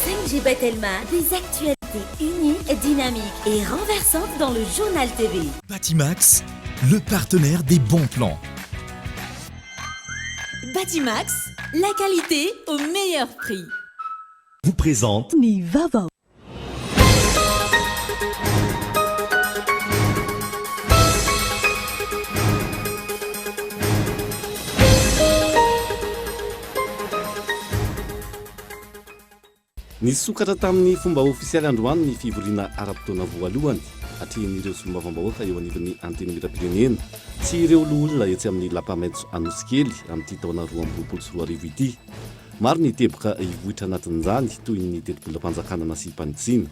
5G by Telma, des actualités uniques, dynamiques et renversantes dans le Journal TV. Batimax, le partenaire des bons plans. Batimax, la qualité au meilleur prix. Vous présente Ny vaovao. Nisokatra tamin'ny fomba ofisialy androany ny fivoriana ara-potoana voalohany atrehin'ireo solombavambahoaka eo anivon'ny Antenimierampirenena sy ireo loholona etsy amin'ny Lapa Maitso Anosikely amin'ity taona 2022 ity. Maro ny teboka hivoitra anatin'izany toy ny tetibolam-panjakana nasiam-panitsiana.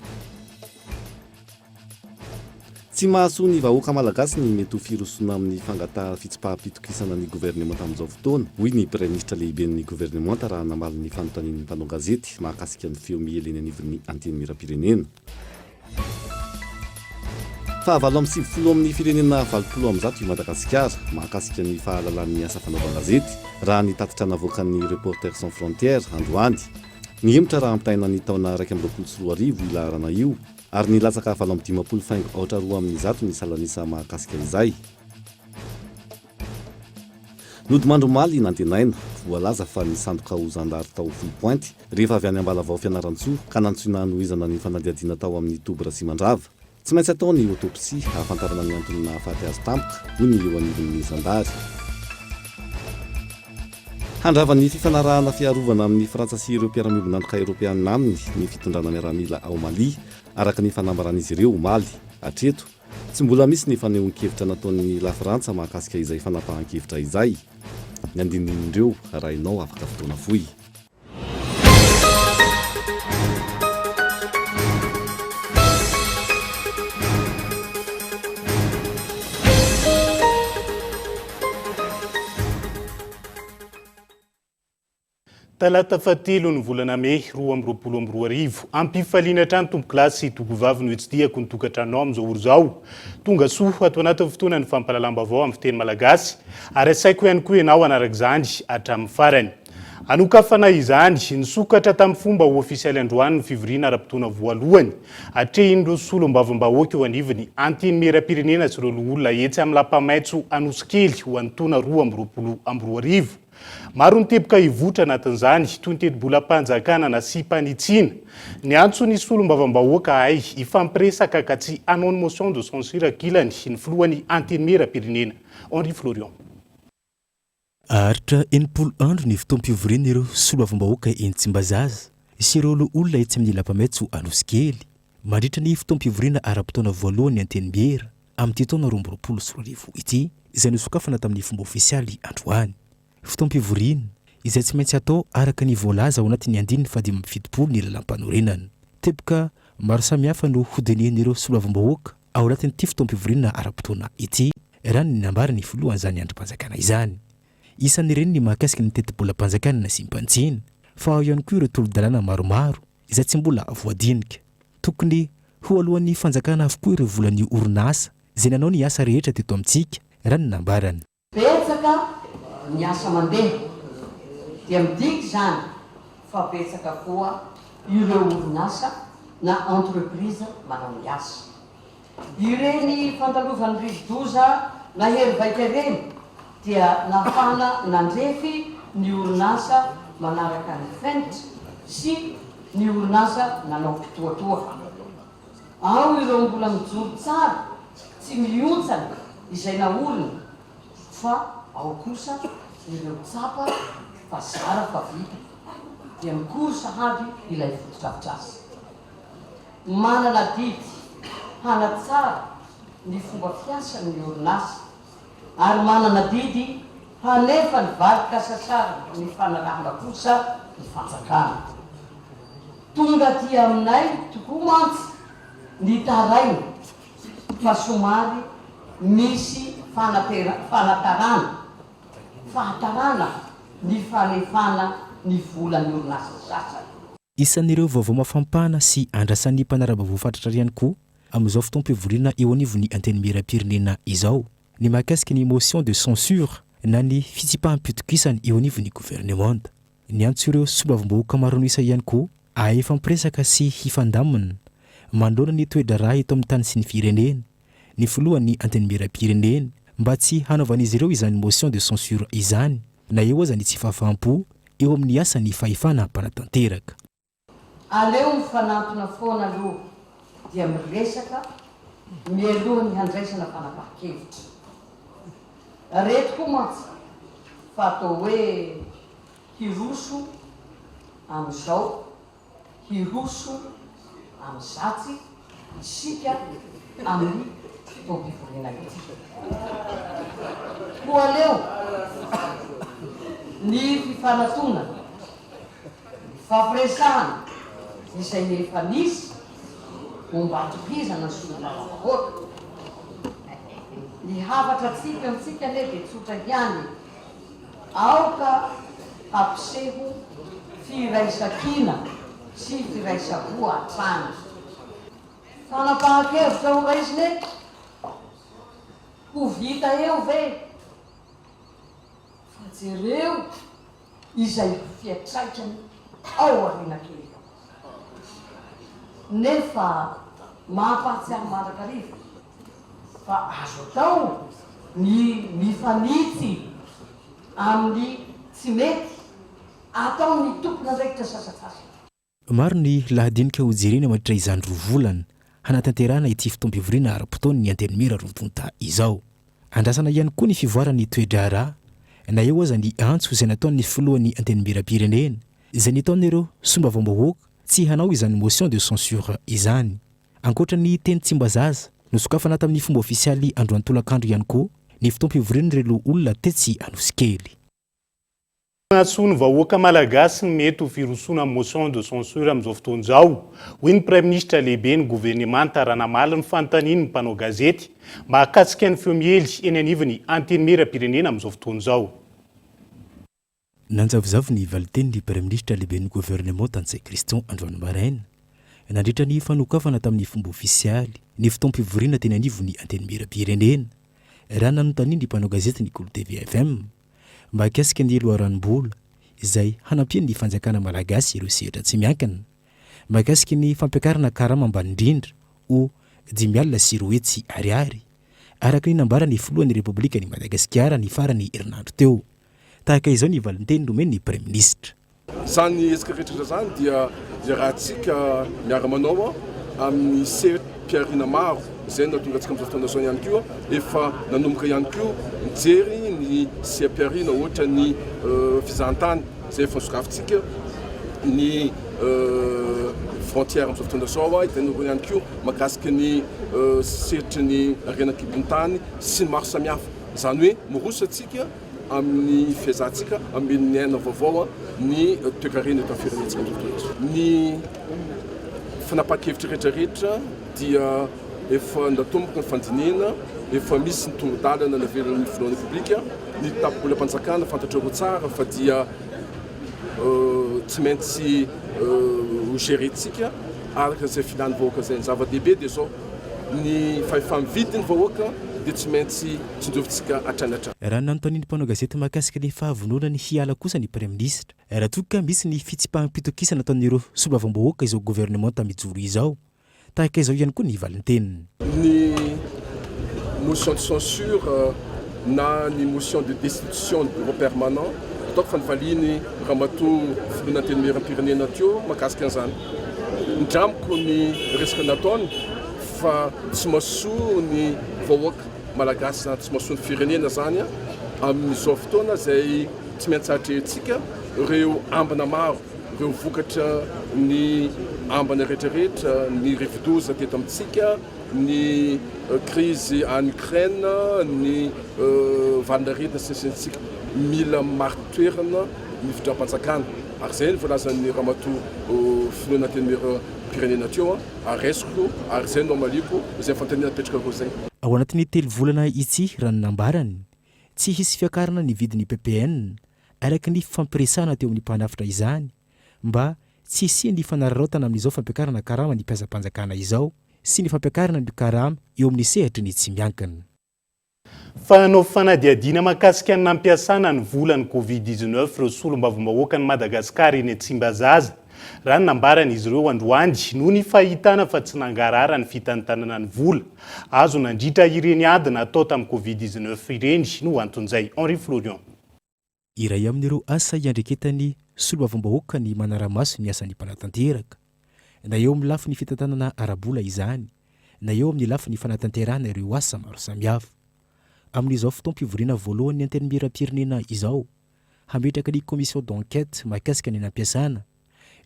Tsy mahasoa ny vahoaka malagasy ny mety ho firosoana amin'ny fangataha fitsipaham-pitokisana ny governemanta amin'izao fotoana, hoy ny Praiminisitra lehiben'ny governemanta raha namaly ny fanontanian'ny mpanao gazety mahakasika ny feo miely eny anivon'ny Antenimierampirenena. Faha 98 amin'ny firenena 180 i Madagasikara mahakasika ny fahalalan'ny asa fanaovan-gazety, raha ny tatitra navoakan'ny Reporters sans frontières androany. Nihemotra raha ampitahaina ny taona 2021 io laharana io, Ary nilatsaka 58 faingo aotra 102 ny salanisa mahakasika izay. Nodimandry omaly i Nantenaina, voalaza fa nisandoka ho zandary tao Foulpointe, rehefa avy any Ambalavao Fianarantsoa ka nantsoina hanohizana ny fanadihadiana tao amin'ny toby Ratsimandrava. Tsy maintsy atao ny autopsie hahafantarana ny antony nahafaty azy tampoka, hoy ny eo anivon'ny zandary. Handrava ny fifanarahana fiarovana amin'i Frantsa sy ireo mpiara-miombon'antoka Eoropeanina aminy ny fitondrana miaramila ao Mali, araka ny fanambaran'izy ireo omaly. Hatreto, tsy mbola misy ny fanehoan-kevitra nataon'ny Lafrantsa mahakasika izay fanapahan-kevitra izay. Ny andinin'ireo harahinao afaka fotoana fohy. Talata fahatelo ny volana mey 2022. Ampifaliana hatrany tompokolahy sy tompovavy no hitsidihako ny tokantranonao amin'izao ora izao. Tonga soa ato anatin'ny fotoanan'ny fampahalalam-baovao amin'ny fiteny malagasy ary asaiko ihany koa ianao hanaraka izany hatramin'ny farany. Hanokafana izany, nisokatra tamin'ny fomba ofisialy androany ny fivoriana ara-potoana voalohany atrehin'ireo solombavambahoaka eo anivon'ny Antenimierampirenena sy ireo loholona etsy amin'ny Lapa Maitso Anosikely ho an'ny taona 2022. Maro ny teboka hivoitra anatin'izany, toy ny tetibolam-panjakana nasiam-panitsiana. Niantso ny solombavambahoaka hahay hifampiresaka ka tsy hanao ny motion de censure ankilany ny filohan'ny Antenimierampirenena, Henri Florian. Haharitra 60 andro ny fotoam-pivorian'ireo soloavambahoaka eny Tsimbazaza sy ireo loholona etsy amin'ny Lapamaitso Anosikely, mandritra ny fotoam-pivoriana ara-potoana voalohan'ny Antenimiera amin'ity taona 2022 ity, izay nosokafana tamin'ny fomba ofisialy androany. Fotoam-pivoriana izay tsy maintsy atao araka ny voalaza ao anatin'ny andininy faha-75 ny lalàmpanorenana. Teboka maro samihafa no hodinihin'ireo soloavambahoaka ao anatin'ity fotoam-pivoriana ara-potoana ity, raha ny nambaran'ny filohan'izany andrim-panjakana izany. Isan'ireny ny mahakasika ny tetibolam-panjakana nasiam-panitsiana, fa ao ihany koa ireo tolo-dalàna maromaro izay tsy mbola voadinika. Tokony ho aloan'ny fanjakana avokoa ireo volan'ny orinasa izay nanao ny asa rehetra teto amintsika, raha ny nambarany. Betsaka ny asa mandeha dia midika izany fa betsaka koa ireo orinasa na entreprise manao ny asa. Ireny fandalovan'ny rivodoza nahery vaika ireny dia nahafahana nandrefy ny orinasa manaraka ny fenitra sy ny orinasa nanao kitoatoa. Ao ireo mbola mijoro tsara tsy mihontsana izay naorina fa ao kosa ireo tsapa fa zara fa vita dia mikory sahady ilay fotodrafitrasa. Manana adidy hanatsara ny fomba fiasany ny orinasa ary manana adidy hanefa ny valin-kasasarana nifanarahana kosa ny fanjakana. Tonga aty aminay tokoa mantsy ny taraina fa somary misy fanatarana, fahatarana ny fanefana ny volan'ny orinasa sasany. Isan'ireo vaovao mafampana sy andrasan'ny mpanara-baovao fatratra ihany koa amin'izao fotoam-pivoriana eo anivon'ny Antenimierampirenena izao ny mahakasika ny motion de censure na ny fitsipaham-pitokisana eo anivon'ny governemanta. Niantso ireo solombavambahoaka maro an'isa ihany koa. Hifampiresaka sy hifandamina manoloana ny toe-draharaha eto amin'ny tany sy ny firenena ny filohan'ny Antenimierampirenena mba tsy hanaovan'izy ireo izany motion de censure izany na eo aza ny tsy fahafaham-po eo amin'ny asan'ny fahefana mpanatanteraka. Aleo mifanantona foana aloha dia miresaka mialoha ny handraisana fanapahan-kevitra. Reto koa mantsy fa atao hoe hiroso amin'izao Hiroso amin'izatsy isika amin'ny fotoam-pivoriana ity. Koa aleo ny fifanatonana, ny fifampiresahana izay efa nisy momba tohizana ny solombavambahoaka. Ny hafatra atsipy amintsika anie dia tsotra ihany e! Aoka hampiseho firaisankina sy firaisam-po hatrany. Fanapahan-kevitra ho raisina eto? Ho vita eo ve? Fa jereo izay ho fiantraikany ao aoriana kely ao. Nefa mampahatsiahy mandrakariva fa azo atao ny mifanitsy amin'ny tsy mety ataon'ny tompon'andraikitra sasantsasany. Maro ny lahadinika hojerena mandritra izany roa volana hanatanterahana ity fotoam-pivoriana ara-potoan'ny Antenimiera roa tonta izao. Andrasana ihany koa ny fivoaran'ny toe-draharaha na eo aza ny antso izay nataon'ny filohan'ny Antenimierampirenena izay nitaona ireo solombavambahoaka tsy hanao izany motion de censure izany. Ankoatra ny teny Tsimbazaza, nosokafana tamin'ny fomba ofisialy androany tolakandro ihany koa ny fotoam-pivorian'ireo loholona tetsy Anosikely. Mahasoa ny vahoaka malagasy ny mety ho firosoana amin'ny motion de censure amin'izao fotoana izao, hoy ny Praiminisitra lehiben'ny governemanta raha namaly ny fanontanian'ny mpanao gazety mahakasika ny feo miely eny anivon'ny Antenimierampirenena amin'izao fotoana izao. Nanjavozavo ny valin-tenin'ny Praiminisitra lehiben'ny governemanta Ntsay Christian androany maraina, nandritra ny fanokafana tamin'ny fomba ofisialy ny fotoam-pivoriana teny anivon'ny Antenimierampirenena, raha nanontanian'ny mpanao gazety ny Kolo TV FM. Mahakasika ny loharanom-bola izay hanampian'ny fanjakana malagasy ireo sehatra tsy miankina. Mahakasika ny fampiakarana karama ambany indrindra ho 205 ariary, araka ny nambaran'ny filohan'ny Repoblikan'i Madagasikara ny faran'ny herinandro teo. Tahaka izao ny valin-teny nomen'ny Praiminisitra. Izany hetsika rehetra izany dia iarahantsika miara-manao amin'ny seha-pihariana maro izay no nahatonga antsika amin'izao fotoana izao ihany koa efa nanomboka ihany koa mijery ny seha-pihariana ohatra ny fizahantany izay efa nosokafintsika ny frontière amin'izao fotoana izao hitanareo ihany koa mahakasika ny sehatry ny harena an-kibon'ny tany sy ny maro samihafa izany hoe miroso antsika amin'ny fiezahantsika hameno ny aina vaovao ny toekarena eto amin'ny firenentsika amin'izao fotoana izao. Ny fanapahan-kevitra rehetra rehetra dia efa natomboka ny fandinihana, efa misy ny toro-dalana navelan'ny filohan'ny Repoblika, ny tapi-bolam-panjakana fantatrareo tsara fa dia tsy maintsy ho gérer-tsika araka izay filan'ny vahoaka izay. Ny zava-dehibe dia izao, ny fahefa-mividy ny vahoaka dia tsy maintsy tsinjovintsika hatrany hatrany. Raha nanontanian'ny mpanao gazety mahakasika ny fahavononany hiala kosa ny Praiminisitra, raha toa ka misy ny fitsipaham-pitokisana ataon'ireo solombavambahoaka izao governemanta mijoro izao, tahaka izao ihany koa ny valinteniny. Ny motion de censure na ny motion de destitution ny bureau permanent, ataoko fa novalian'i Ramatoa Filohan'ny Antenimierampirenena teo mahakasika an'izany. Indramiko ny resaka nataony fa tsy mahasoa ny vahoaka malagasy izany, tsy mahasoa ny firenena izany amin'izao fotoana izay tsy maintsy atrehintsika ireo ambina maro, ireo vokatra ny ambina rehetra rehetra, ny rivodoza teto amintsika, ny krizy any Ukraine, ny valin'aretina sy ny sisa Isika mila marin-toerana ny fitondram-panjakana ary izay no voalazan'ny Ramatoa Filohan'ny Antenimierampirenena teo ary raisiko ary izay no hamaliako izay fanontaniana napetrakareo izay. Ao anatin'ny telo volana itsy raha ny nambarany, tsy hisy fiakarana ny vidin'ny ppn araka ny fifampiresahana teo amin'ny mpandrafitra izany mba tsy hisian'ny fanararaotana amin'izao fampiakarana karama ny mpiasam-panjakana izao sy ny fampiakarana ny karama eo amin'ny sehatry ny tsy miankina. Fa hanao fanadihadiana mahakasika ny nampiasana ny volan'ny Covid 19 ireo solombavambahoakan'i Madagasikara eny Tsimbazaza. Raha ny nambaran'izy ireo androany, noho ny fahitana fa tsy nangarahara ny fitantanana ny vola azo nandritra ireny ady natao tamin'ny Covid 19 ireny no anton'izay. Henri Florian. Iray amin'ireo asa iandreketan'ny solombavambahoaka ny manara-maso ny asan'ny mpanatanteraka, na eo amin'ny lafiny fitantanana ara-bola izany, na eo amin'ny lafiny fanatanterahana ireo asa maro samihafa. Amin'izao fotoam-pivoriana voalohan'ny Antenimierampirenena izao, hametraka ny commission d'enquête mahakasika ny nampiasana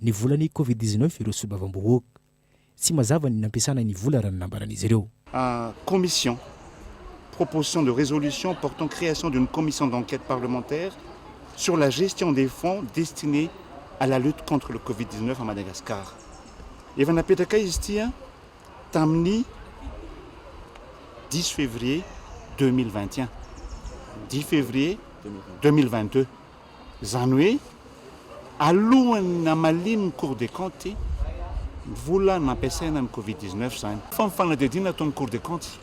ny volan'ny Covid 19 ireo solombavambahoaka. Tsy mazava ny nampiasana ny vola raha ny nambaran'izy ireo. Commission. Proposition de résolution portant création d'une commission d'enquête parlementaire sur la gestion des fonds destinés à la lutte contre le Covid 19 à Madagascar. Efa napetrakay izy ity tamin'ny 10 février 2021, 10 février 2022, izany hoe alohan'ny namalian'ny Cour des comptes ny vola nampiasaina amin'ny Covid 19 izany. Fa ny fanadihadiana ataon'ny Cour des comptes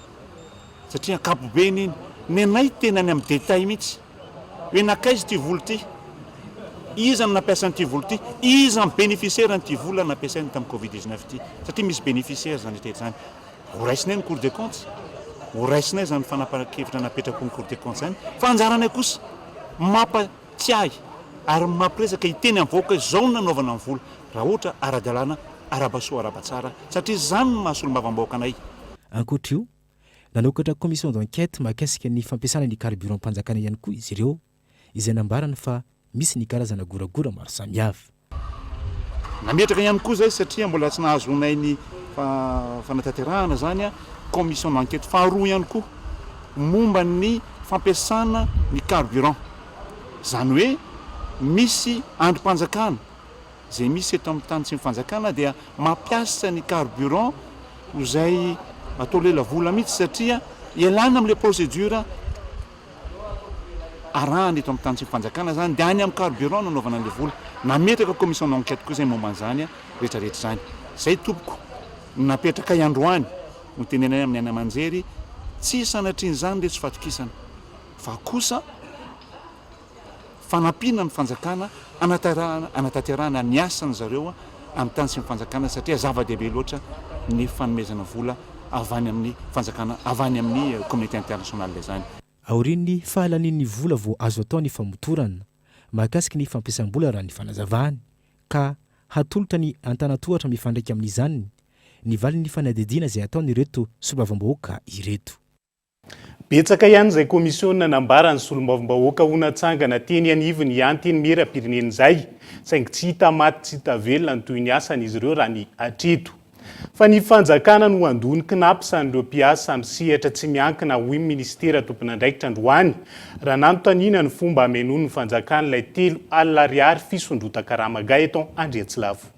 satria ankapobeny iny, ny anay tena any amin'ny détail mihitsy hoe nankaiza ity vola ity, iza no nampiasa an'ity vola ity, iza no bénéficiaire an'ity vola nampiasaina tamin'ny Covid 19 ity satria misy bénéficiaire izany rehetra izany. Ho raisinay ny Cour des comptes, ho raisinay izany fanapahan-kevitra napetraky ny Cour des comptes izany, fa anjaranay kosa mampatsiahy ary mampiresaka hiteny amin'ny vahoaka hoe izao no nanaovana ny vola, raha ohatra ara-dalàna, arahaba soa arahaba tsara, satria izany no maha solombavambahoaka anay. Ankoatra io, nanokatra commission d'enquête mahakasika ny fampiasana ny carburant-mpanjakana ihany koa izy ireo, izay nambarany fa misy ny karazana goragora maro samihafa. Nametraka ihany koa izay satria mbola tsy nahazoanay ny fanatanterahana izany commission d'enquête faharoa ihany koa momba ny fampiasana ny carburant. Izany hoe misy andrim-panjakana izay misy eto amin'ny tany sy ny fanjakana dia mampiasa ny carburant ho izay atao lelavola mihitsy satria ialana amin'ilay procédure arahana eto amin'ny tany sy ny fanjakana izany dia any amin'ny carburant no anaovana an'ilay vola. Nametraka commission d'enquête koa izay momba an'izany rehetra rehetra izany. Izay tompoko no napetrakay androany no tenenay amin'ny any aman-jery, tsy sanatrian'izany re tsy fatokisana fa kosa fanampiana ny fanjakana hanatarahana hanatanterahana ny asany zareo amin'ny tany sy ny fanjakana satria zava-dehibe loatra ny fanomezana vola avy any amin'ny fanjakana avy any amin'ny communauté internationale izany. Aorian'ny fahalanian'ny vola vao azo atao ny famotorana mahakasika ny fampiasam-bola raha ny fanazavany ka hatolotra ny antanantohatra mifandraika amin'izany ny valin'ny fanadihadiana izay ataon'ireto solombavambahoaka ireto. Betsaka ihany izay komisiona nambaran'ny solombavambahoaka ho natsangana teny anivon'ny Antenimierampirenena izay, saingy tsy hita maty tsy hita velona ny tohin'ny asan'izy ireo raha ny hatreto. Fa ny fanjakana no handoa ny Cnaps an'ireo mpiasa amin'ny sehatra tsy miankina hoy ny minisitera tompon'andraikitra androany raha nanontaniana ny fomba hamenoan'ny fanjakana ilay 30 ariary fisondrotan-karama Gaëtan Andriatsilavo.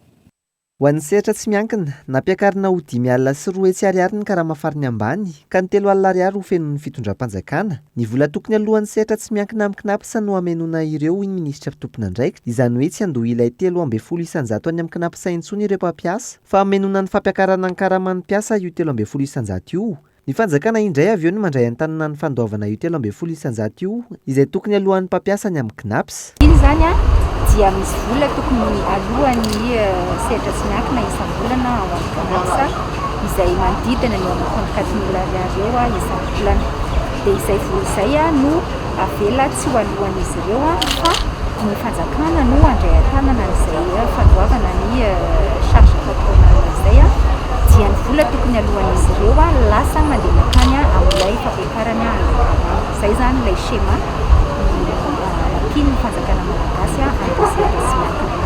Ho an'ny sehatra tsy miankina, nampiakarina ho 205 ariary ny karama farany ambany, ka ny 30 ariary ho fenon'ny fitondram-panjakana. Ny vola tokony aloan'ny sehatra tsy miankina amin'ny Cnaps no hamenoana ireo, hoy ny minisitra tompon'andraikitra. Izany hoe tsy handoa ilay 13% any amin'ny Cnaps intsony ireo mpampiasa, fa hamenoana ny fampiakarana ny karaman'ny mpiasa io 13% io. Ny fanjakana indray avy eo no mandray an-tanana ny fandoavana io 13% io, izay tokony aloan'ny mpampiasa ny amin'ny Cnaps. Iny izany dia misy vola tokony aloan'ny sehatra tsy miankina isam-bolana ao amin'ny Cnaps, izay manodidina ny eo amin'ny trente quatre mille ariary eo isam-bolana. Dia izay vola izay no avela tsy ho aloan'izy ireo fa ny fanjakana no handray an-tanana an'izay fandoavana ny charge patronale izay dia ny vola tokony aloan'izy ireo lasa mandeha mankany amin'ilay fampiakarana an'ilay karama. Izay izany ilay schéma nampian'ny fanjakana malagasy an'ireo sehatra tsy miankina.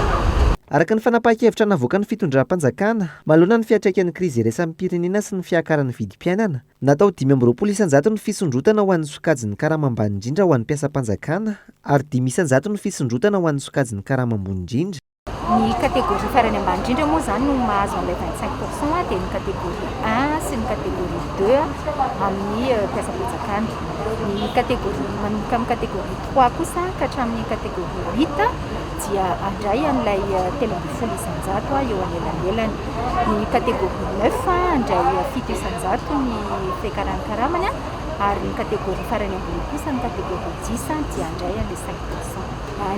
Araka ny fanapahan-kevitra navoakan'ny fitondram-panjakana, manoloana ny fiantraikan'ny krizy iraisam-pirenena sy ny fiakaran'ny vidim-piainana, Natao 25% ny fisondrotana ho an'ny sokajin'ny karama ambany indrindra ho an'ny mpiasam-panjakana ary 5% ny fisondrotana ho an'ny sokajin'ny karama ambony indrindra. Ny catégorie farany ambany indrindra moa izany no mahazo an'ilay 25% dia ny catégorie un sy ny catégorie deux amin'ny mpiasam-panjakana. Ny catégorie manomboka amin'ny catégorie trois kosa ka hatramin'ny catégorie huit dia handray an'ilay 13% eo anelanelany. Ny catégorie neuf handray 7% ny fiakaran'ny karamany. Ary ny catégorie farany ambony kosa, ny catégorie dix dia handray an'ilay 5%.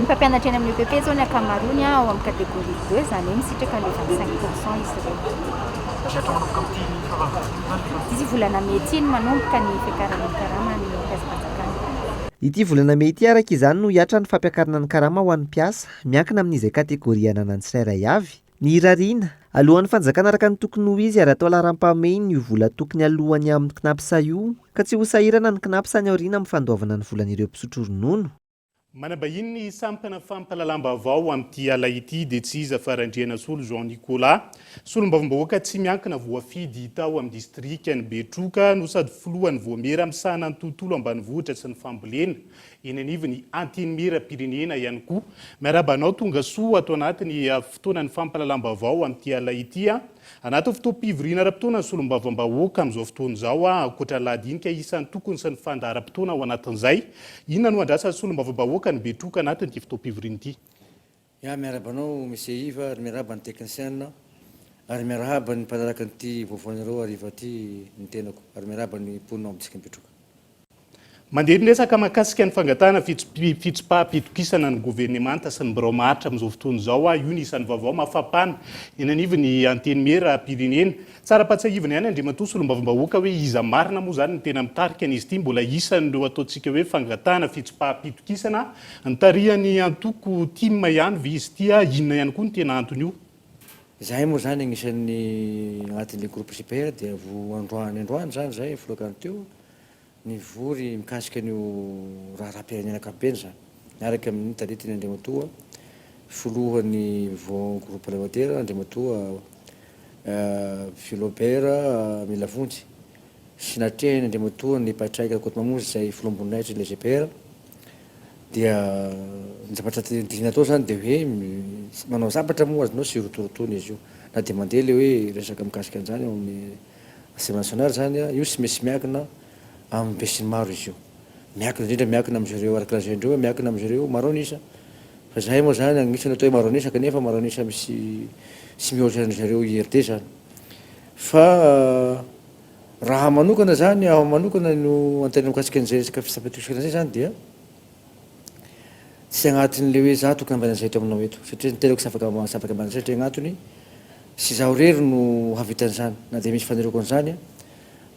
Ny mpampianatra eny amin'ny EPP izao ny ankamaroany ao amin'ny catégorie deux, izany hoe misitraka an'ilay 25% izy ireo. Ity volana mey ity no manomboka ny fiakarana ny karaman'ny mpiasam-panjakana. Ity volana mey ity araka izany no hihatra ny fampiakarana ny karama ho an'ny mpiasa, miankina amin'izay kategoria ananan'ny tsirairay avy. Ny irariana, alohan'ny fanjakana araka ny tokony ho izy ary atao laharam-pahamehina io vola tokony alohan'ny amin'ny Cnaps io, ka tsy ho sahirana ny Cnaps any aoriana amin'ny fandoavana ny volan'ireo mpisotro ronono. Manambahiny ny sampana fampahalalam-baovao amin'ity ala ity dia tsy iza fa Randrianasolo Jean Nicolas, solombavambahoaka tsy miankina voafidy tao amin'ny distrikan'i Betroka no sady filohan'ny voamiera misahana ny tontolo ambanivohitra sy ny fambolena eny anivon'ny Antenimierampirenena ihany koa. Miarahaba anao tonga soa ato anatin'ny fotoanan'ny fampahalalam-baovao amin'ity alina ity. Anatin'ny fotoam-pivoriana ara-potoana ny solombavambahoaka amin'izao fotoana izao, ankoatra ny lahadinika isan-tokony sy ny fandaharam-potoana ao anatin'izay. Inona no andrasan'ny solombavambahoaka ny Betroka anatin'ity fotoam-pivoriana ity? Ya, miarahaba anao Monsieur Yves ary miarahaba ny techniciens ary miarahaba ny mpanaraka an'ity vaovaonareo hariva ity ny tenako ary miarahaba ny mponina ao amin'ny Betroka. Mandeha ny resaka mahakasika ny fangatahana fitsipaham-pitokisana ny governemanta sy ny birao maharitra amin'izao fotoana izao. Io ny isan'ny vaovao mafampana eny anivon'ny Antenimierampirenena. Tsara ampahatsiahivina ihany Andriamatoa Solombavambahoaka hoe iza marina moa izany no tena mitarika an'izy ity? Mbola isan'ireo ataontsika hoe fangatahana fitsipaham-pitokisana nitarihan'ny antoko tim ihany ve izy ity? Inona ihany koa no tena anton'io? Izahay moa izany agnisan'ny agnatin'ilay groupe CPR dia vao androany androany izany izahay folakandro teo nivory mikasika an'io raharaham-pirenena ankapobeny izany, miaraka amin'ny taritin'ny Andriamatoa Filohan'ny Vao Groupe Parlemantera, Andriamatoa Philobert Milavonjy, sy natrehin'ny Andriamatoa ny Patrick Rakotomamonjy izay Filoham-boninahitry ny GPR, dia ny zavatra tiana atao izany dia hoe manao zavatra moa azonao sy rotorotoana izy io, na dia mandeha ilay hoe resaka mikasika an'izany ao amin'ny Assemblée nationale zany a, io tsy maintsy miankina amin'ny besinimaro izy io. Miankina indrindra miankina amin-dry zareo araka lazain-dreo hoe miankina amin-dry zareo maro an'isa. Fa zahay moa zany agnisan'ny atao hoe maro an'isa kanefa maro an'isa misy tsy mihoatra an-dry zareo IRD zany. Fa raha manokana zany, aho manokana no anontaniana mikasika an'izay resaka fisampatokisana zay zany dia Tsy agnatin'le hoe za tokony hambaina an'izay eto aminao eto satria ny tenako tsy afaka tsy afaka hambaina an'izay satria agnatiny tsy izaho irery no hahavita an'izany na dia misy fanereko an'izany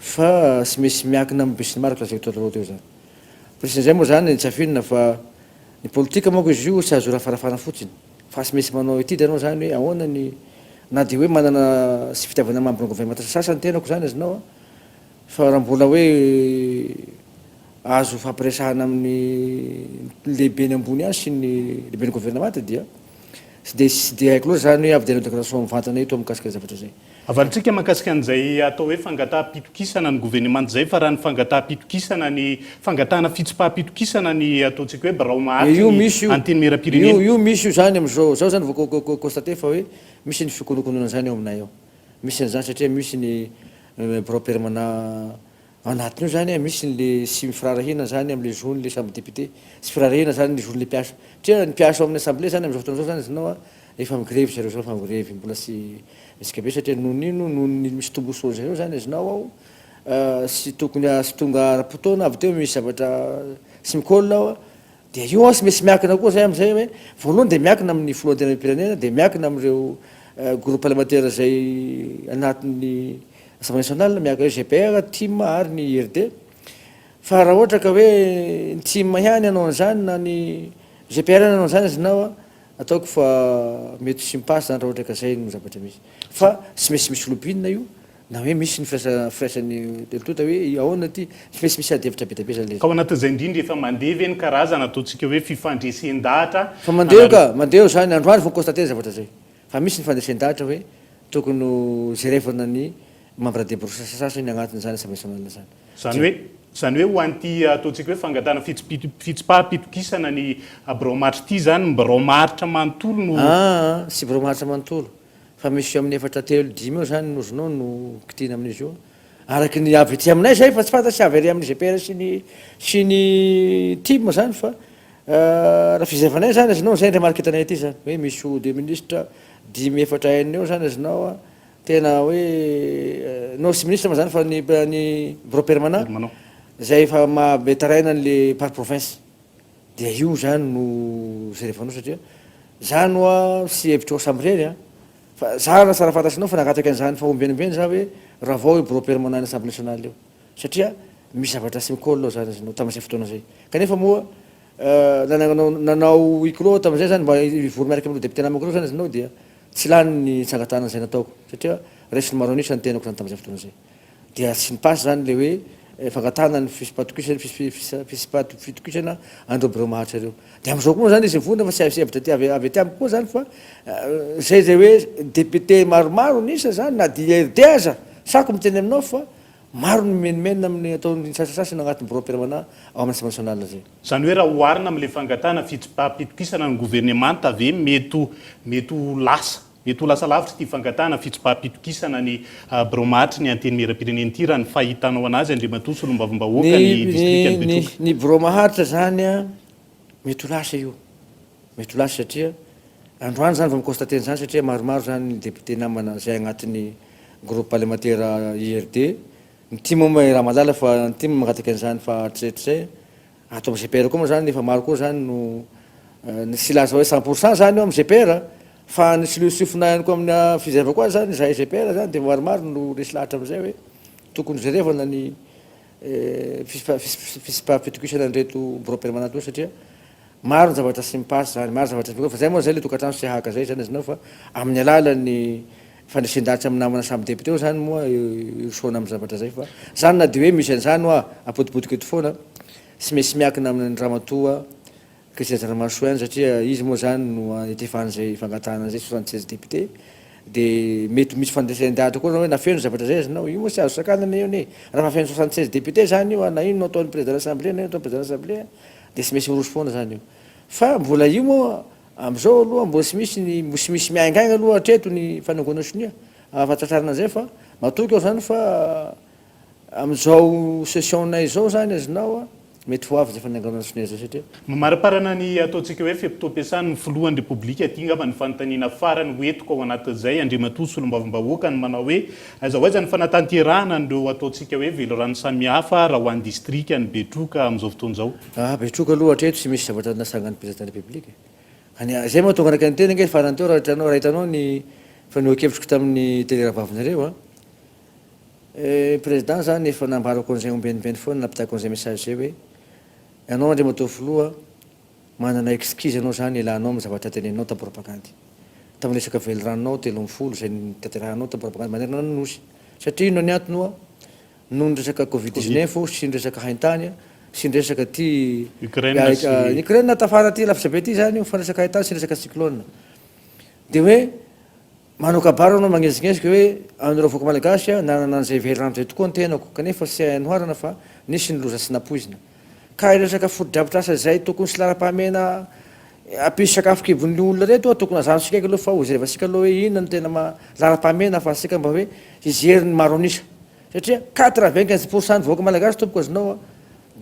fa tsy maintsy miankina amin'ny besinimaro araka lazaiko taloha teo izany. Plus an'izay moa izany tsy afinina fa ny politika manko izy io tsy azo rafarafana fotsiny fa tsy maintsy manao étude ianao izany hoe ahoana ny na dia hoe manana tsy fitiavana membre ny gouvernemanta sasany tenako izany azonao a Fa raha mbola hoe azo ifampiresahana amin'ny lehibeny ambony ihany sy ny lehiben'ny governemanta dia tsy dia tsy dia haiko loatra izany hoe avy dia hanao déclaration mivantana eto mikasika ny zavatra izay. Avalintsika mahakasika an'izay atao hoe fangataham-pitokisana ny governemanta izay fa raha ny fangataham-pitokisana ny fangatahana fitsipaham-pitokisana ny ataontsika hoe birao maharitry Io ny misy io. Antenimierampirenena. Io io misy io izany amin'izao. Izao izany vao constater fa hoe misy ny fikonokonona an'izany ao aminay ao. Misy an'izany satria misy ny birao permanent anatiny io zany, misy ny le tsy firaharahiana zany amle zon'ny le samby député, tsy firaharahiana zany ny zon'le mpiasa, satria ny mpiasa ao amin'ny assemblée zany am'zao fotoana zao zany iznao a efa migrevy zareo zao efa migrevy mbola tsy mihetsika be satria noho ny ino noho ny misy tombosoa zareo zany iznao ao tsy tokony tsy tonga ara-potoana avy teo misy zavatra tsy mi-colle ao Dia io an tsy maintsy miankina koa zay amizay hoe voalohany dia miankina amin'ny filoha antenimierampirenena dia miankina amin'ireo groupe parlementaire izay anatin'ny assemblée nationale miankina hoe GPR, tim ary ny IRD fa raha ohatra ka hoe ny tim ihany hanao an'izany na ny GPR ihany hanao an'izany azinao an ataoko fa mety tsy mi-passe zany raha ohatra ka zay no zavatra misy fa tsy maintsy misy lobbying io Na hoe misy ny firaisan'ny telo tonta hoe ahoana ity, tsy maintsy misy ady hevitra be dia be zany ilay izy. Ka ao anatin'izay indrindra efa mandeha ve ny karazana ataontsika hoe fifandresen-dahatra Fa mandeha io ka, mandeha io zany, androany vao constater ny zavatra zay. Fa misy ny fandresen-dahatra hoe tokony ho jerevana ny membre de bureau sasasasany agnatin'izany assemblée nationale zany. Izany hoe, izany hoe ho an'ity ataontsika hoe fangatahana fitsipaham-pitokisana ny birao maharitra ity izany, ny birao maharitra manontolo no. Aa, tsy birao maharitra manontolo. Fa misy eo amin'ny efatra telo dimy eo zany nozonao no kitihina amin'izy io. Araky ny avy ety aminay zay fa tsy fantatry sy avy ary amin'ny GPR sy ny sy ny tim zany fa raha fijerevanay zany azonao zay ny remarque hitanay aty zany hoe misy ho deux ministre dimy efatra enina eo zany azonao a tena hoe non tsy ministre moa zany fa ny ny bureau permanent Permanent. izay efa maha be taraina an'le par province. Dia io zany no jerevanao satria zany hoa tsy hevitrao samirery an! Fa za raha tsara fantatrinao fa nangataka an'izany fahombiana ombieny za hoe ravao io bureau permanent ny assemblée nationale io satria misy zavatra tsy mi-colle ao zany izy nao tamin'izay fotoana izay kanefa moa nananganao nanao huis clos tamin'izay zany mba hivory miaraka amin'ireo député namako ireo zany izy nao dia tsy lany ny tsangan-tanana izay nataoko satria resin'ny maro an'isa ny tenako zany tamin'izay fotoana izay. Dia tsy ni-passe zany le hoe fangatahana ny fisimpatokisana fisimpatokisana an'ireo birao maharitra ireo. Dia amin'izao koa moa zany izy mivondrona fa tsy avy avy aty avy aty amiko koa zany fa zay zay hoe député maromaro ny isa zany na dia IRD aza sako miteny aminao fa maro ny mimenomenona amin'ny ataon'ny sasasasany agnatin'ny birao permanent ao amin'ny Assemblée nationale zay. Izany hoe raha oharina amin'ilay fangatahana fitsipaham-pitokisana ny governemanta ve mety ho mety ho lasa Mety ho lasa lavitra ity fangatahana fitsipaham-pitokisana ny birao maharitry ny Antenimierampirenena ity raha ny fahitanao anazy Andriamatoa Solombavambahoaka ny distrikan'i Betroka. Ny birao maharitra izany mety ho lasa io, mety ho lasa satria androany izany vao mi-constater an'izany satria maromaro izany ny député namana izay agnatin'ny groupe parlementaire IRD, ny tim moa Ramalala fa ny tim mangataka an'izany fa hatrizay hatrizay. Ato amin'ny GPR koa moa zany efa maro koa zany no tsy hilaza hoe 100 pour cent zany eo amin'ny GPR fa ny silosofina ihany koa amin'ny fijerevako azy zany izahay GPR zany dia maromaro no resy lahatra amin'izay hoe tokony jerevana ny fisipa-pitokisana an'ireto bureau permanent ireo satria maro ny zavatra tsy mi-passe zany, maro zavatra tsy fa zay moa zay le tokantrano tsy hahaka zay zany azonao fa amin'ny alalan'ny fandresen-dahatra amin'ny namana samy député eo zany moa hirosoana amin'ny zavatra zay fa zany na dia hoe misy an'izany hoa apodipodiko eto foana tsy maintsy miankina amin'ny ramatoa Christian Razanamahasoa ihany satria izy moa zany no itefan'izay fangatahana izay 76 député de mety misy fandresen-dahatra koa zany hoe na feno zavatra zay azonao io moa tsy azo sakanana io anie raha fa feno 76 député zany io na ino no ataon'ny président l'assemblée na ino ataon'ny président l'assemblée de tsy maintsy miroso foana zany io fa mbola io moa Amin'izao aloha mbola tsy misy ny mbo tsy misy miaingainga aloha hatreto ny fanangonana sonia ahafantatrarana an'izay fa matoky aho zany fa amin'izao session-nay izao zany azonao a mety ho avy izay fanangonana sonia izay satria. Mamariparana ny ataontsika hoe fe-potoam-piasan'ny filohan'ny Repoblika aty angamba ny fanontaniana farany ho entiko ao anatin'izay, Andriamatoa Solombavambahoaka, ny manao hoe aiza ho aiza ny fanatanterahana an'ireo ataontsika hoe velirano samihafa raha ho an'ny distrikan'i Betroka amin'izao fotoana izao? Ah Betroka aloha hatreto tsy misy zavatra nasangan'ny président république e. Any zay mahatonga anakay niteny ange farany teo raha hitanao raha hitanao ny fanehoan-kevitriko tamin'ny télé rahavavinareo a. Eh président zany efa nambarako an'izay ombienimbeny foana nampitako an'izay message zay hoe ianao Andriamatoa Filoha manana excuse ianao zany ialànao amin'ny zavatra teneninao tamin'ny propagandy. Tamin'ny resaka veliranonao 13 izay notanterahanao tamin'ny propagandy manerana ny Nosy. Satria inona ny antony hoa? Noho ny resaka covid 19 sy ny resaka haintany sy ny resaka ty Ukraine sy Ukraine tafara ty lavitra be ty zany io fa resaka haintany sy resaka cyclone de hoe manao kabary anao magnezignezika hoe an'ireo vahoaka malagasy a nanana an'izay velirano zay tokoa ny tenako kanefa tsy hay anoharana fa nisy ny loza tsy nampoizina ka resaka fotodrafitrasa izay tokony sy laharam-pahamehana hampisy sakafo kibon'ny olona reto a tokony hazanontsika eky aloha fa hojerevantsika aloha hoe inona no tena laharam-pahamehana ahafahantsika mba hoe hijery ny maro an'isa Satria 95 pour cent ny vahoaka malagasy tompoko azonao a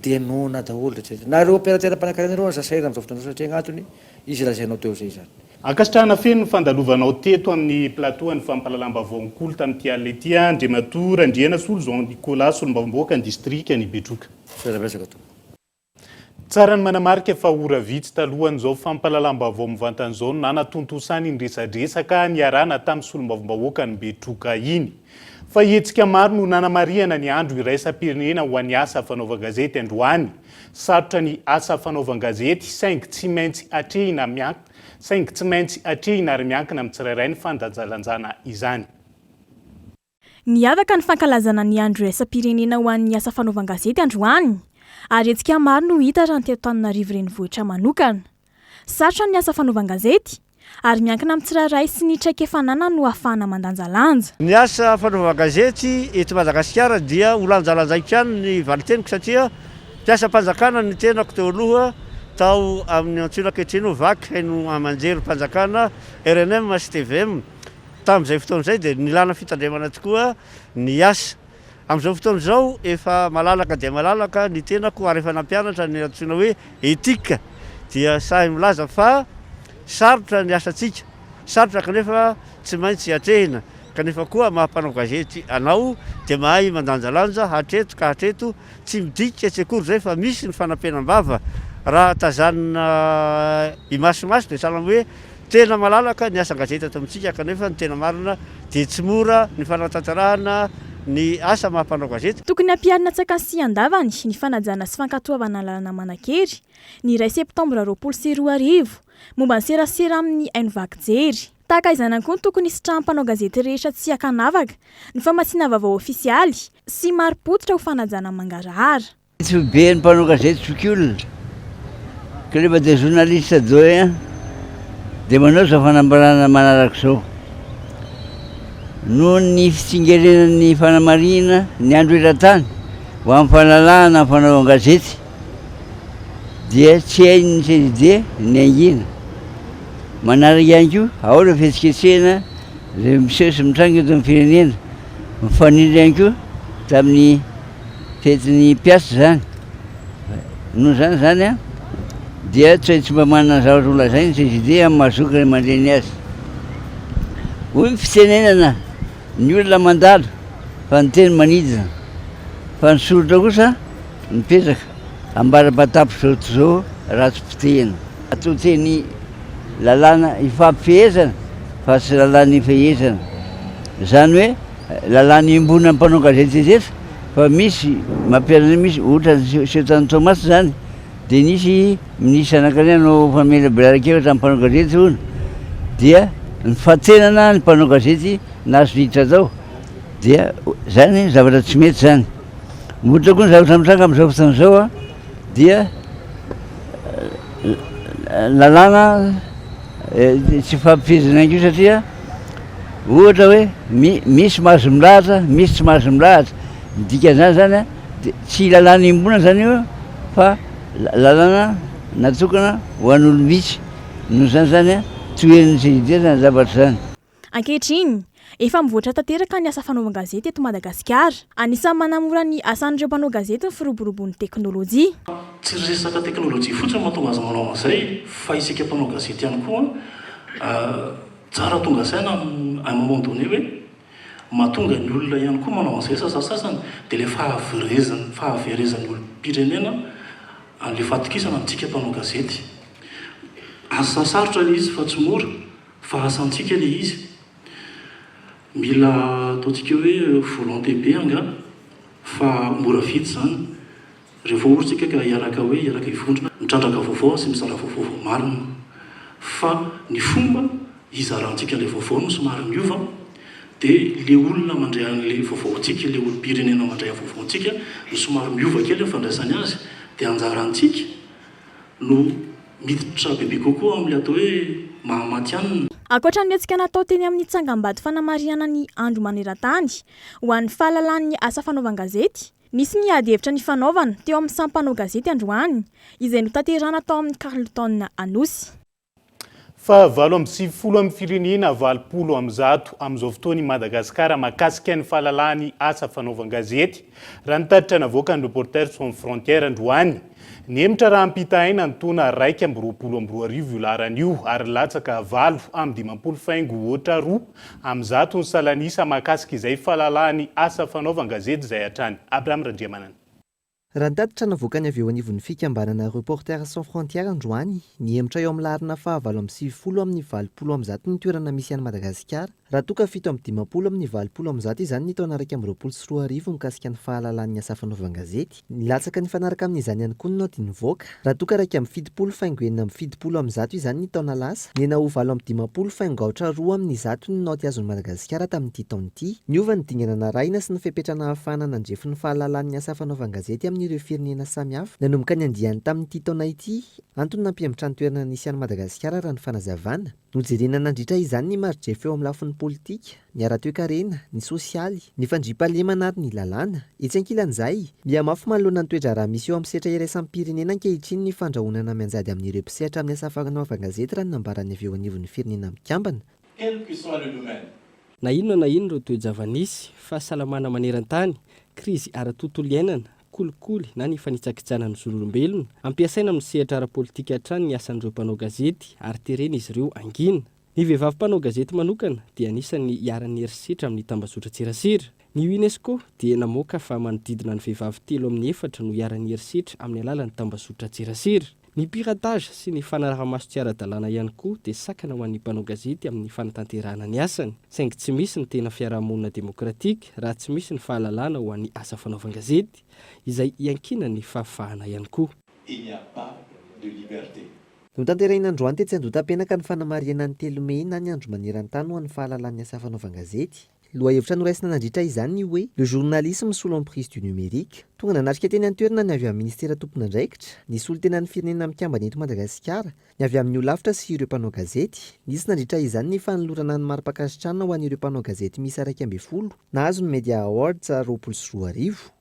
dia noana daholo rehetra rehetra. Na ireo opérateur mpanankarena ireo aza sahirana amin'izao fotoana izao satria agnatony izy lazainao teo izay izany. Ankasitrahana feno ny fandalovanao teto amin'ny plateau an'ny fampahalalam-baovao Nkolo tamin'ity alina ity, Andriamatoa Randrianasolo Jean Nicolas, Solombavambahoaka ny Distrikan'i Betroka. Misaotra betsaka tompoko. Tsara ny manamarika fa ora vitsy talohan'izao fampahalalam-baovao mivantana izao no nanatontosana iny resadresaka niarahana tamin'ny solombavambahoakan'i Betroka iny. Fa hetsika maro no nanamarihana ny andro iraisam-pirenena ho an'ny asa fanaovan-gazety androany. Sarotra ny asa fanaovan-gazety saingy tsy maintsy atrehina saingy tsy maintsy atrehina ary miankina amin'ny tsirairay ny fandanjalanjana izany. Niavaka ny fankalazana ny Andro iraisam-pirenena ho an'ny asa fanaovan-gazety androany, ary hetsika maro no hita raha ny teto Antananarivo renivohitra manokana. Sarotra ny asa fanaovan-gazety, ary miankina amin'ny tsirairay sy ny traikefa ananany no ahafahana mandanjalanja. Ny asa fanaovan-gazety eto Madagasikara dia ho lanjalanjaiko ihany ny valin-teniko satria mpiasam-panjakana ny tenako teo aloha tao amin'ny antsoina ankehitriny hoe vac, haino aman-jerim-panjakana, rnm sy tvm. Tamin'izay fotoana izay dia nilana fitandremana tokoa ny asa. Amin'izao fotoana izao efa malalaka dia malalaka ny tenako ary efa nampianatra ny antsoina hoe éthique dia sahy milaza fa sarotra ny asantsika, sarotra kanefa tsy maintsy atrehina. Kanefa koa maha mpanao gazety anao dia mahay mandanjalanja hatreto ka hatreto, tsy midika tsy akory izay fa misy ny fanampenam-bava raha tazanina imasomaso dia sahala amin'ny hoe tena malalaka ny asan-gazety ato amintsika kanefa ny tena marina dia tsy mora ny fanatanterahana ny asa maha mpanao gazety. Tokony hampiharina an-tsakany sy an-davany ny fanajana sy fankatoavana ny lalana manan-kery ny iray septambra 2020 momba ny serasera amin'ny haino vaky jery. Tahaka izany ihany koa ny tokony hisitrahan'ny mpanao gazety rehetra tsy ankanavaka ny famatsiana vaovao ofisialy sy marim-pototra ho fanajana ny mangarahara. Ny foiben'ny mpanao gazety zokiolona, Club des journalistes doyens, dia manao izao fanambarana manaraka izao, Noho ny fitsingerenan'ny fanamarihina ny andro eran-tany ho amin'ny fahalalahana amin'ny fanaovan-gazety dia tsy hain'ny CDD ny hangina. Manaraka ihany koa ao ireo fihetsiketsehana izay miseho sy mitranga eto amin'ny firenena. Mifanindry ihany koa tamin'ny fetin'ny mpiasa izany. Noho izany izany dia tsy tsy mba manana zavatra ho lazaina ny CGD amin'ny maha zoky ray aman-dreny azy. Hoy ny fitenenana, ny olona mandalo fa ny teny manidina, fa ny soratra kosa mipetraka ambara-patapitra izao izao raha tsy potehina. Atao teny lalàna ifampifehezana fa tsy lalàna ifehezana. Izany hoe lalàna iombonan'ny mpanao gazety rehetra fa misy mampianatra misy ohatra ny seho tany Toamasina izany dia nisy minisitra anankiray nanao famelabelaran-kevitra amin'ny mpanao gazety hono dia nifantenana ny mpanao gazety nahazo niditra tao dia zany zavatra tsy mety zany. Ohatra koa ny zavatra mitranga amin'izao fotoana izao dia lalàna tsy ifampifehezana ihany koa satria ohatra hoe misy mahazo milahatra, misy tsy mahazo milahatra, ny dikan'izany zany a de tsy lalàna iombonana zany io fa lalàna natokana ho an'olom-bitsy, noho izany zany a toherin'ny CGD zany zavatra zany. Ankehitriny, efa mivoatra tanteraka ny asa fanaovan-gazety eto Madagasikara. Anisan'ny manamora ny asan'ireo mpanao gazety ny firoboroboan'ny teknolojia. Tsy resaka teknolojia fotsiny no mahatonga azy manao an'izay fa isika mpanao gazety ihany koa tsara tonga saina à un moment donné hoe mahatonga ny olona ihany koa manao an'izay sasasasany dia ilay fahaverezan'ny fahaverezan'ny olom-pirenena an'ilay fahatokisana amintsika mpanao gazety. Asa sarotra ilay izy fa tsy mora. Fa asantsika le izy. Mila ataontsika hoe volonté be angaha fa mora vita izany rehefa ory tsika ka hiaraka hoe hiaraka hivondrona mitrandraka vaovao sy mizara vaovao vao marina. Fa ny fomba hizarantsika ilay vaovao no somary miova dia le olona mandray an'le vaovaontsika, le olom-pirenena mandray ny vaovaontsika no somary miova kely ny fandraisany azy dia anjarantsika no miditra bebe kokoa amin'ilay atao hoe maha matihanina. Ankoatra ny hetsika natao teny amin'ny tsangambato fanamarihana ny Andro maneran-tany ho an'ny fahalalan'ny asa fanaovan-gazety, nisy ny ady hevitra nifanaovana teo amin'ny samy mpanao gazety androany, izay notanterahina tao amin'ny Carlton Anosy. Faha 98 amin'ny firenena 180 amin'izao fotoana i Madagasikara mahakasika ny fahalalahan'ny asa fanaovan-gazety, raha ny tatitra navoakan'ny Reporters Sans Frontières androany. Nihemotra raha ampitahaina ny taona 2021 io laharana io ary latsaka 58 faingo hoatra 2 ny salan'isa mahakasika izay fahalalahan'ny asa fanaovan-gazety izay hatrany. Abraham Randriamanana. Raha ny tatitra navoakan'ny avy eo anivon'ny fikambanana Reporters sans frontières androany, nihemotra eo amin'ny laharana faha 98 amin'ny 180 ny toerana misy an'i Madagasikara, raha toa ka 57 amin'ny 180 izany ny taona 2021 mikasika ny fahalalan'ny asa fanaovan-gazety. Nilatsaka nifanaraka amin'izany ihany koa ny naoty nivoaka, raha toa ka 71 faingo 76 izany ny taona lasa, nihena ho 58 faingo aotra roa amin'ny zato ny naoty azon'i Madagasikara tamin'ity taona ity. Niova ny dingana narahina sy ny fepetra nahafahana nandrefy ny fahalalan'ny asa fanaovan-gazety amin'ireo firenena samihafa. Nanomboka ny andiany tamin'ity taona ity, antony nampihemotra ny toerana nisy an'i Madagasikara raha ny fanazavana. Nojerena nandritra izany ny maridrefy eo amin'ny lafiny politika, ny ara-toekarena, ny sosialy, ny fandriampahalemana ary ny lalàna. Etsy ankilan'izay, mihamafy manoloana ny toe-draharaha misy eo amin'ny sehatra iraisam-pirenena ankehitriny ny fandrahonana mianjady amin'ireo mpisehatra amin'ny asa fanaovan-gazety raha ny nambaran'ny avy eo anivon'ny Firenena Mikambana. Quel que soit le domaine. Na inona na inona ireo toe-java-nisy, fahasalamana maneran-tany, krizy ara-tontolo iainana, kolikoly na ny fanitsakitsahana ny zon'olombelona, ampiasaina amin'ny sehatra ara-politika hatrany ny asan'ireo mpanao gazety ary terena izy ireo hangina. Ny vehivavy mpanao gazety manokana dia anisan'ny iharan'ny herisetra amin'ny tambazotran-tserasera. Ny Unesco dia namoaka fa manodidina ny vehivavy telo amin'ny efatra no iharan'ny herisetra amin'ny alalan'ny tambazotran-tserasera. Ny piratage sy ny fanaraha-maso tsy ara-dalàna ihany koa dia sakana ho an'ny mpanao gazety amin'ny fanatanterahana ny asany. Saingy tsy misy ny tena fiarahamonina demokratika raha tsy misy ny fahalalana ho an'ny asa fanaovan-gazety, izay iankinan'ny fahafahana ihany koa. Il n'y a pas de liberté. Notanterahina androany tetsy Andohatapenaka ny fanamarihana ny telo mey na ny andro maneran-tany ho an'ny fahalalan'ny asa fanaovan-gazety. Lohahevitra noraisina nandritra izany ny hoe Le journalisme sous l'emprise du numérique. Tonga nanatrika teny an-toerana ny avy amin'ny minisitera tompon'andraikitra, ny solontenan'ny Firenena Mikambana eto Madagasikara, ny avy amin'ny holafitra sy ireo mpanao gazety. Nisy nandritra izany ny fanolorana ny mari-pankasitrahana ho an'ireo mpanao gazety miisa 11 nahazo ny Media Awards 2020.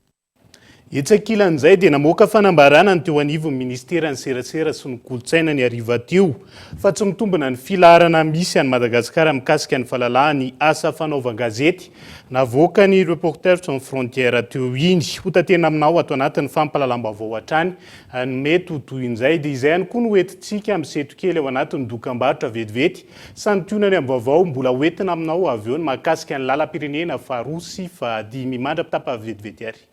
Etsy ankilan'izay dia namoaka fanambarana ny teo anivon'ny ministeran'ny serasera sy ny kolontsaina ny hariva teo fa tsy mitombina ny filaharana misy an'i Madagasikara mikasika ny fahalalahan'ny asa fanaovan-gazety navoakan'ny Reporters sans frontières teo iny. Hotaterina aminao ato anatin'ny fampahalalam-baovao hatrany ny mety ho tohin'izay. Dia izay ihany koa no hoentintsika miseto kely ao anatin'ny dokambarotra vetivety. Santionany amin'ny vaovao mbola hoentina aminao avy eo ny mahakasika ny lalam-pirenena faharoa sy fahadimy. Mandra-pitapa vetivety ary.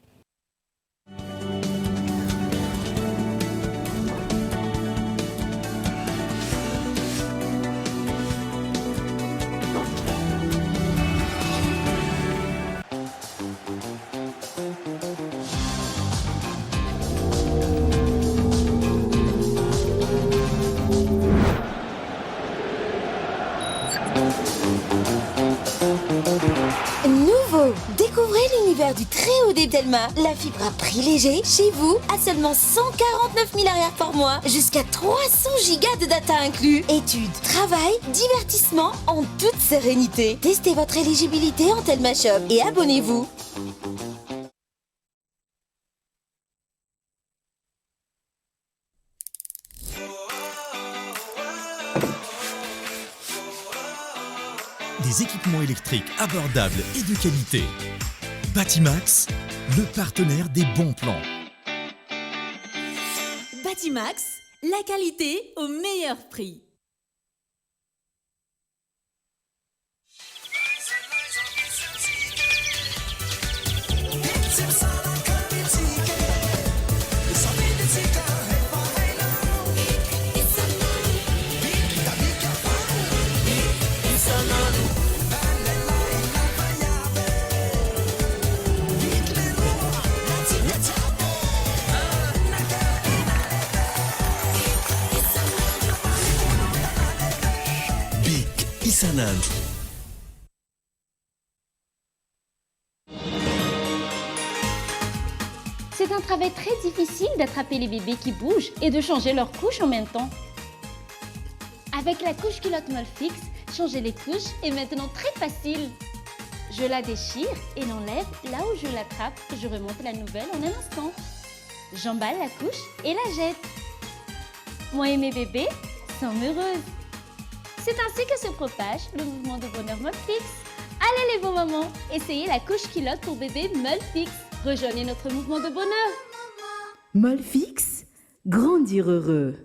Nouveau Découvrez l'univers du très haut débit Telma, la fibre à prix léger, chez vous, à seulement 149 000 arrières par mois, jusqu'à 300 gigas de data inclus. Études, travail, divertissement en toute sérénité. Testez votre éligibilité en Telma Shop et abonnez-vous. Des équipements électriques abordables et de qualité. Batimax, le partenaire des bons plans. Batimax, la qualité au meilleur prix. Bic isan'andro. C'est un travail très difficile d'attraper les bébés qui bougent et de changer leur couche en même temps. Avec la couche culotte Molfix, changer les couches est maintenant très facile. Je la déchire et l'enlève là où je l'attrape. Je remonte la nouvelle en un instant. J'emballe la couche et la jette. Moi et mes bébés sommes heureuses. C'est ainsi que se propage le mouvement de bonheur Molfix. Allez les beaux mamans, essayez la couche culotte pour bébé Molfix. Rejoignez notre mouvement de bonheur. Molfix, grandir heureux.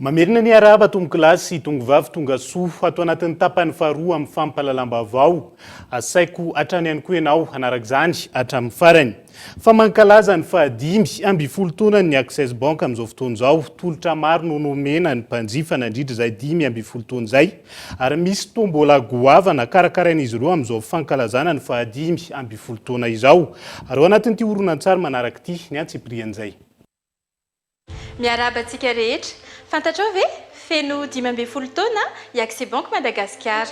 Mamerina ny arahaba tompokolahy sy tongovavy tonga soa ato anatin'ny tapany faharoa amin'ny fampahalalam-baovao. Asaiko hatrany ihany koa ianao hanaraka izany hatramin'ny farany. Fa mankalaza ny fahadimy ambin'ny taonany ny Access Bank amin'izao fotoana izao. Tolotra maro no nomena ny mpanjifa nandritra izay 15 taona izay ary misy tombola goavana karakarain'izy ireo amin'izao fankalazana ny fahadimy ambin'ny taona izao. Ary ao anatin'ity horonantsary manaraka ity ny antsipirian'izay. Miarahaba antsika rehetra. Fantatrao ve? Feno 15 taona i Accès Banque Madagasikara.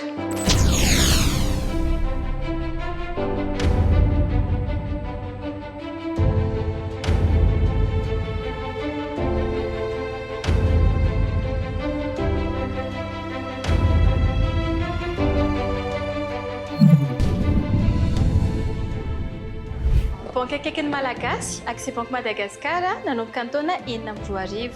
Banky akaiky ny Malagasy, Accès Banque Madagascar, nanomboka ny taona 2006.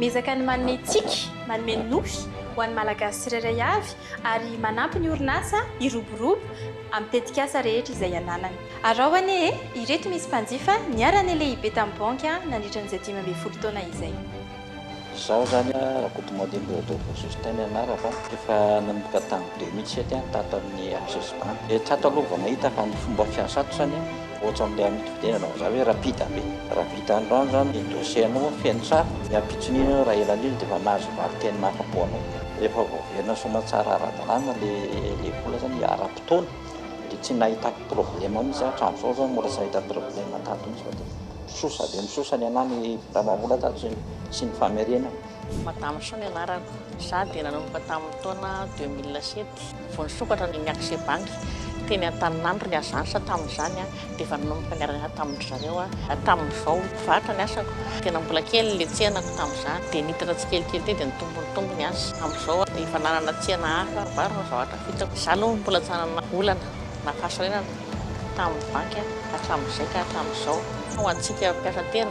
Miezaka ny manome tsiky, manome nofy ho an'ny Malagasy tsirairay avy ary manampy ny orinasa hiroborobo amin'ny tetikasa rehetra izay ananany. Araho anie e! Ireto misy mpanjifa niara-nilehibe tamin'ny banky nandritra an'izay 15 taona izay. Izaho izany Rakotomandimby Rodolphe Justin ny anarako a, efa nanomboka tamin'ny 2007 aho tato amin'ny Access Bank. Dia tato aloha vao nahita fa ny fomba fiasa ato izany ohatra amin'ilay amin'ny fidirana vao za hoe rapide be. Raha vita androany izany ny dossier anao feno tsara, ny ampitson'iny ianao raha ela indrindra dia efa mahazo valin-teny mahafa-po anao. Rehefa voaverina soamantsara ara-dalàna ilay vola izany ara-potoana dia tsy nahitako problème mihitsy aho hatramin'izao izany mbola tsy nahita problème tato mihitsy fa dia misosa dia misosa ny anah ny findramam-bola tato sy ny sy ny famerenana. Madame Soa ny anarako. Za dia nanomboka tamin'ny taona 2007 vao nisokatra ny Accès Bank teny Antaninandro ny agence tamin'izany dia efa nanomboka niara-niasa tamin-dry zareo aho. Tamin'izao mpivarotra ny asako. Tena mbola kely ilay tsenako tamin'izany dia nitatra tsikelikely teo dia nitombo nitombo ny asa. Amin'izao aho efa nanana tsena hafa maro ny zavatra vitako. Za aloha mbola tsy nanana olana na fahasorenana tamin'ny banky hatramin'izay ka hatramin'izao. Ho antsika mpiasa tena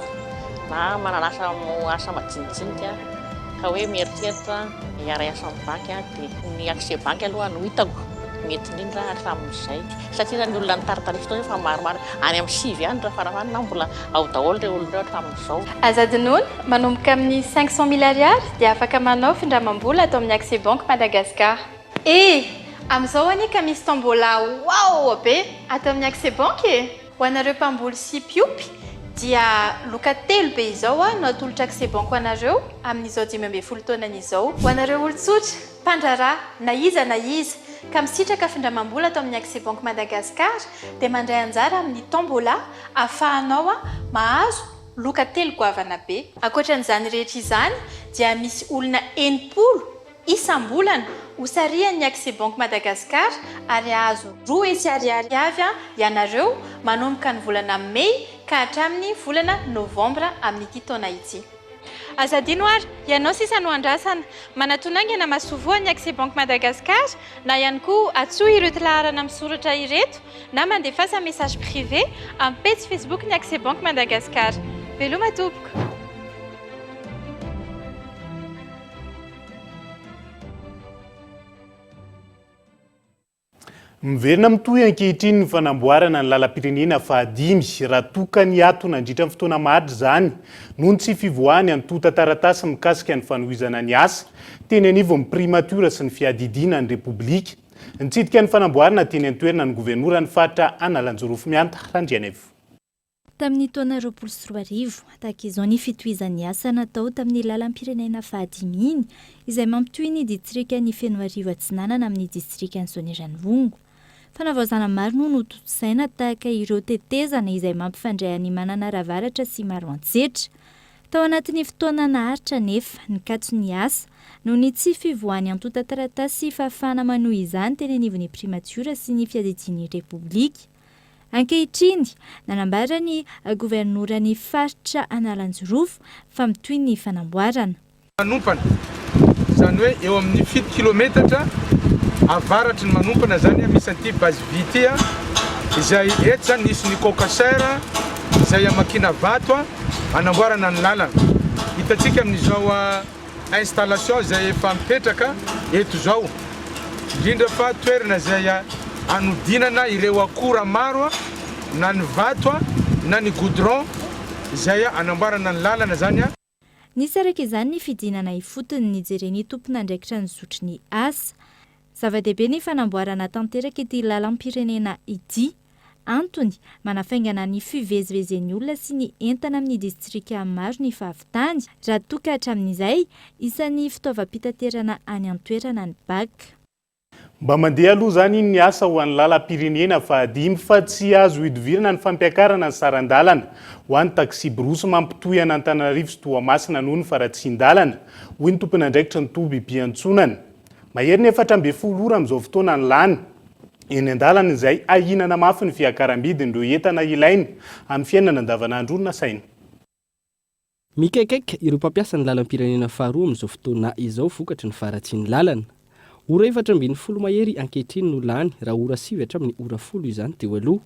na manana asa asa majinijinika ka hoe mieritreritra hiara-hiasa amin'ny banky dia ny accès banky aloha no hitako mety indrindra hatramin'izay satria na ny olona nitaritarika tao efa maromaro any amin'ny sivy any raha farafahakeliny na mbola ao daholo ireo olona ireo hatramin'izao. Aza adinoina, manomboka amin'ny 500 000 ariary dia afaka manao findramam-bola ato amin'ny Accès Banque Madagascar. E! Amin'izao anie ka misy tombola waouh be ato amin'ny Accès Banque e! Ho anareo mpamboly sy mpiompy dia loka telo be izao no atolotra Accès Banque ho anareo amin'izao 15 taonany izao. Ho anareo olon-tsotra, mpandraharaha, na iza na iza, ka misitraka findramam-bola ato amin'ny Accès Banque Madagascar dia mandray anjara amin'ny tombola ahafahanao mahazo loka telo goavana be. Ankoatra an'izany rehetra izany dia misy olona 60 isam-bolana hosarihan'ny Accès Banque Madagascar ary hahazo 200 ariary avy ianareo manomboka ny volana mey ka hatramin'ny volana novambra amin'ity taona ity. Aza adino ary, ianao sisa no andrasana. Manatona haingana masoivoho an'ny Accès Banque Madagascar na ihany koa antsoy ireto laharana misoratra ireto na mandefasa message privé amin'ny pejy Facebook ny Accès Banque Madagascar. Veloma tompoko! Miverina mitohy ankehitriny ny fanamboarana ny lalam-pirenena fahadimy raha toa ka niato nandritra ny fotoana maharitra izany noho ny tsy fivoahany antontan-taratasy mikasika ny fanohizana ny asa teny anivon'ny Primatiora sy ny Fiadidiana ny Repoblika. Nitsidika ny fanamboarana teny an-toerana ny Governoran'ny faritra Analanjirofo Mianta Randrianaivo. Tamin'ny taona 2020, tahaka izao ny fitohizan'ny asa natao tamin'ny lalam-pirenena fahadimy iny, izay mampitohy ny distrikan'i Fenoarivo Atsinanana amin'ny distrikan'i Soanierana-Ivongo. Fanavaozana maro no notontosaina tahaka ireo tetezana izay mampifandray an'i Mananara Avaratra sy Maroantsetra. Tao anatin'ny fotoana naharitra anefa, nikatso ny asa, noho ny tsy fivoahan'ny antontan-taratasy fahafahana manohy izany teny anivon'ny Primatiora sy ny Fiadidian'ny Repoblika. Ankehitriny, nanambara ny governoran'ny faritra Analanjirofo fa mitohy ny fanamboarana. Manompana, izany hoe eo amin'ny fito kilometatra avaratry ny Manompana izany misy an'ity base vie ity, izay eto izany nisy ny concasseur izay hamakiana vato hanamboarana ny lalana. Hitantsika amin'izao installation izay efa mipetraka eto izao, indrindra fa toerana izay anodinana ireo akora maro na ny vato na ny goudron izay anamboarana ny lalana izany. Nisy araka izany ny fidinana ifotony nijeren'ny tompon'andraikitra ny zotry ny asa. Zava-dehibe ny fanamboarana tanteraka ity lalam-pirenena ity. Antony, manafaingana ny fivezivezen'ny olona sy ny entana amin'ny distrika maro ny fahavitany, raha toa ka hatramin'izay, isan'ny fitaovam-pitaterana any an-toerana ny bac. Mba mandeha aloha izany iny ny asa ho an'ny lalam-pirenena fahadimy fa tsy azo idovirana ny fampiakarana ny saran-dalana ho an'ny taksiborosy mampitohy an'Antananarivo sy Toamasina noho ny faharatsian-dalana, hoy ny tompon'andraikitry ny tobim-piantsonana. Mahery ny 14 ora amin'izao fotoana ny lany. Eny an-dalana izay ahiana mafy ny fiakaram-bidin'ireo entana ilaina amin'ny fiainana andavanandro nasaina. Mikaikaika ireo mpampiasa ny lalam-pirenena faharoa amin'izao fotoana izao vokatry ny faharatsian'ny lalana. Ora 14 mahery ankehitriny no lany raha ora sivy hatramin'ny ora folo izany teo aloha.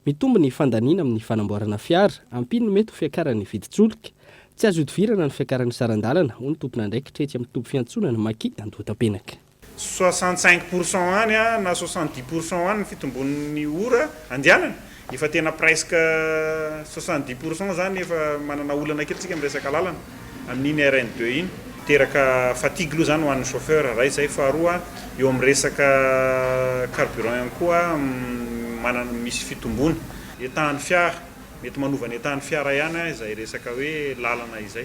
Mitombo ny fandaniana amin'ny fanamboarana fiara, ampian'ny mety ho fiakaran'ny vidin-tsolika. Tsy azo ihodivirana ny fiakaran'ny saran-dalana, hoy ny tompon'andraikitra etsy amin'ny toby fiantsonana Maki Andohatapenaka. 65 pour cent any na 70 pour cent any ny fitombon'ny ora andehanana, efa tena presque 70 pour cent zany efa manana olana kely tsika miresaka lalana amin'iny RN2 iny. Miteraka fatigue aloha zany ho an'ny chauffeur ray zay, faharoa eo amin'ny resaka carburant ihany koa manana misy fitombony. Etahan'ny fiara, mety manova ny etahan'ny fiara ihany izay resaka hoe lalana izay.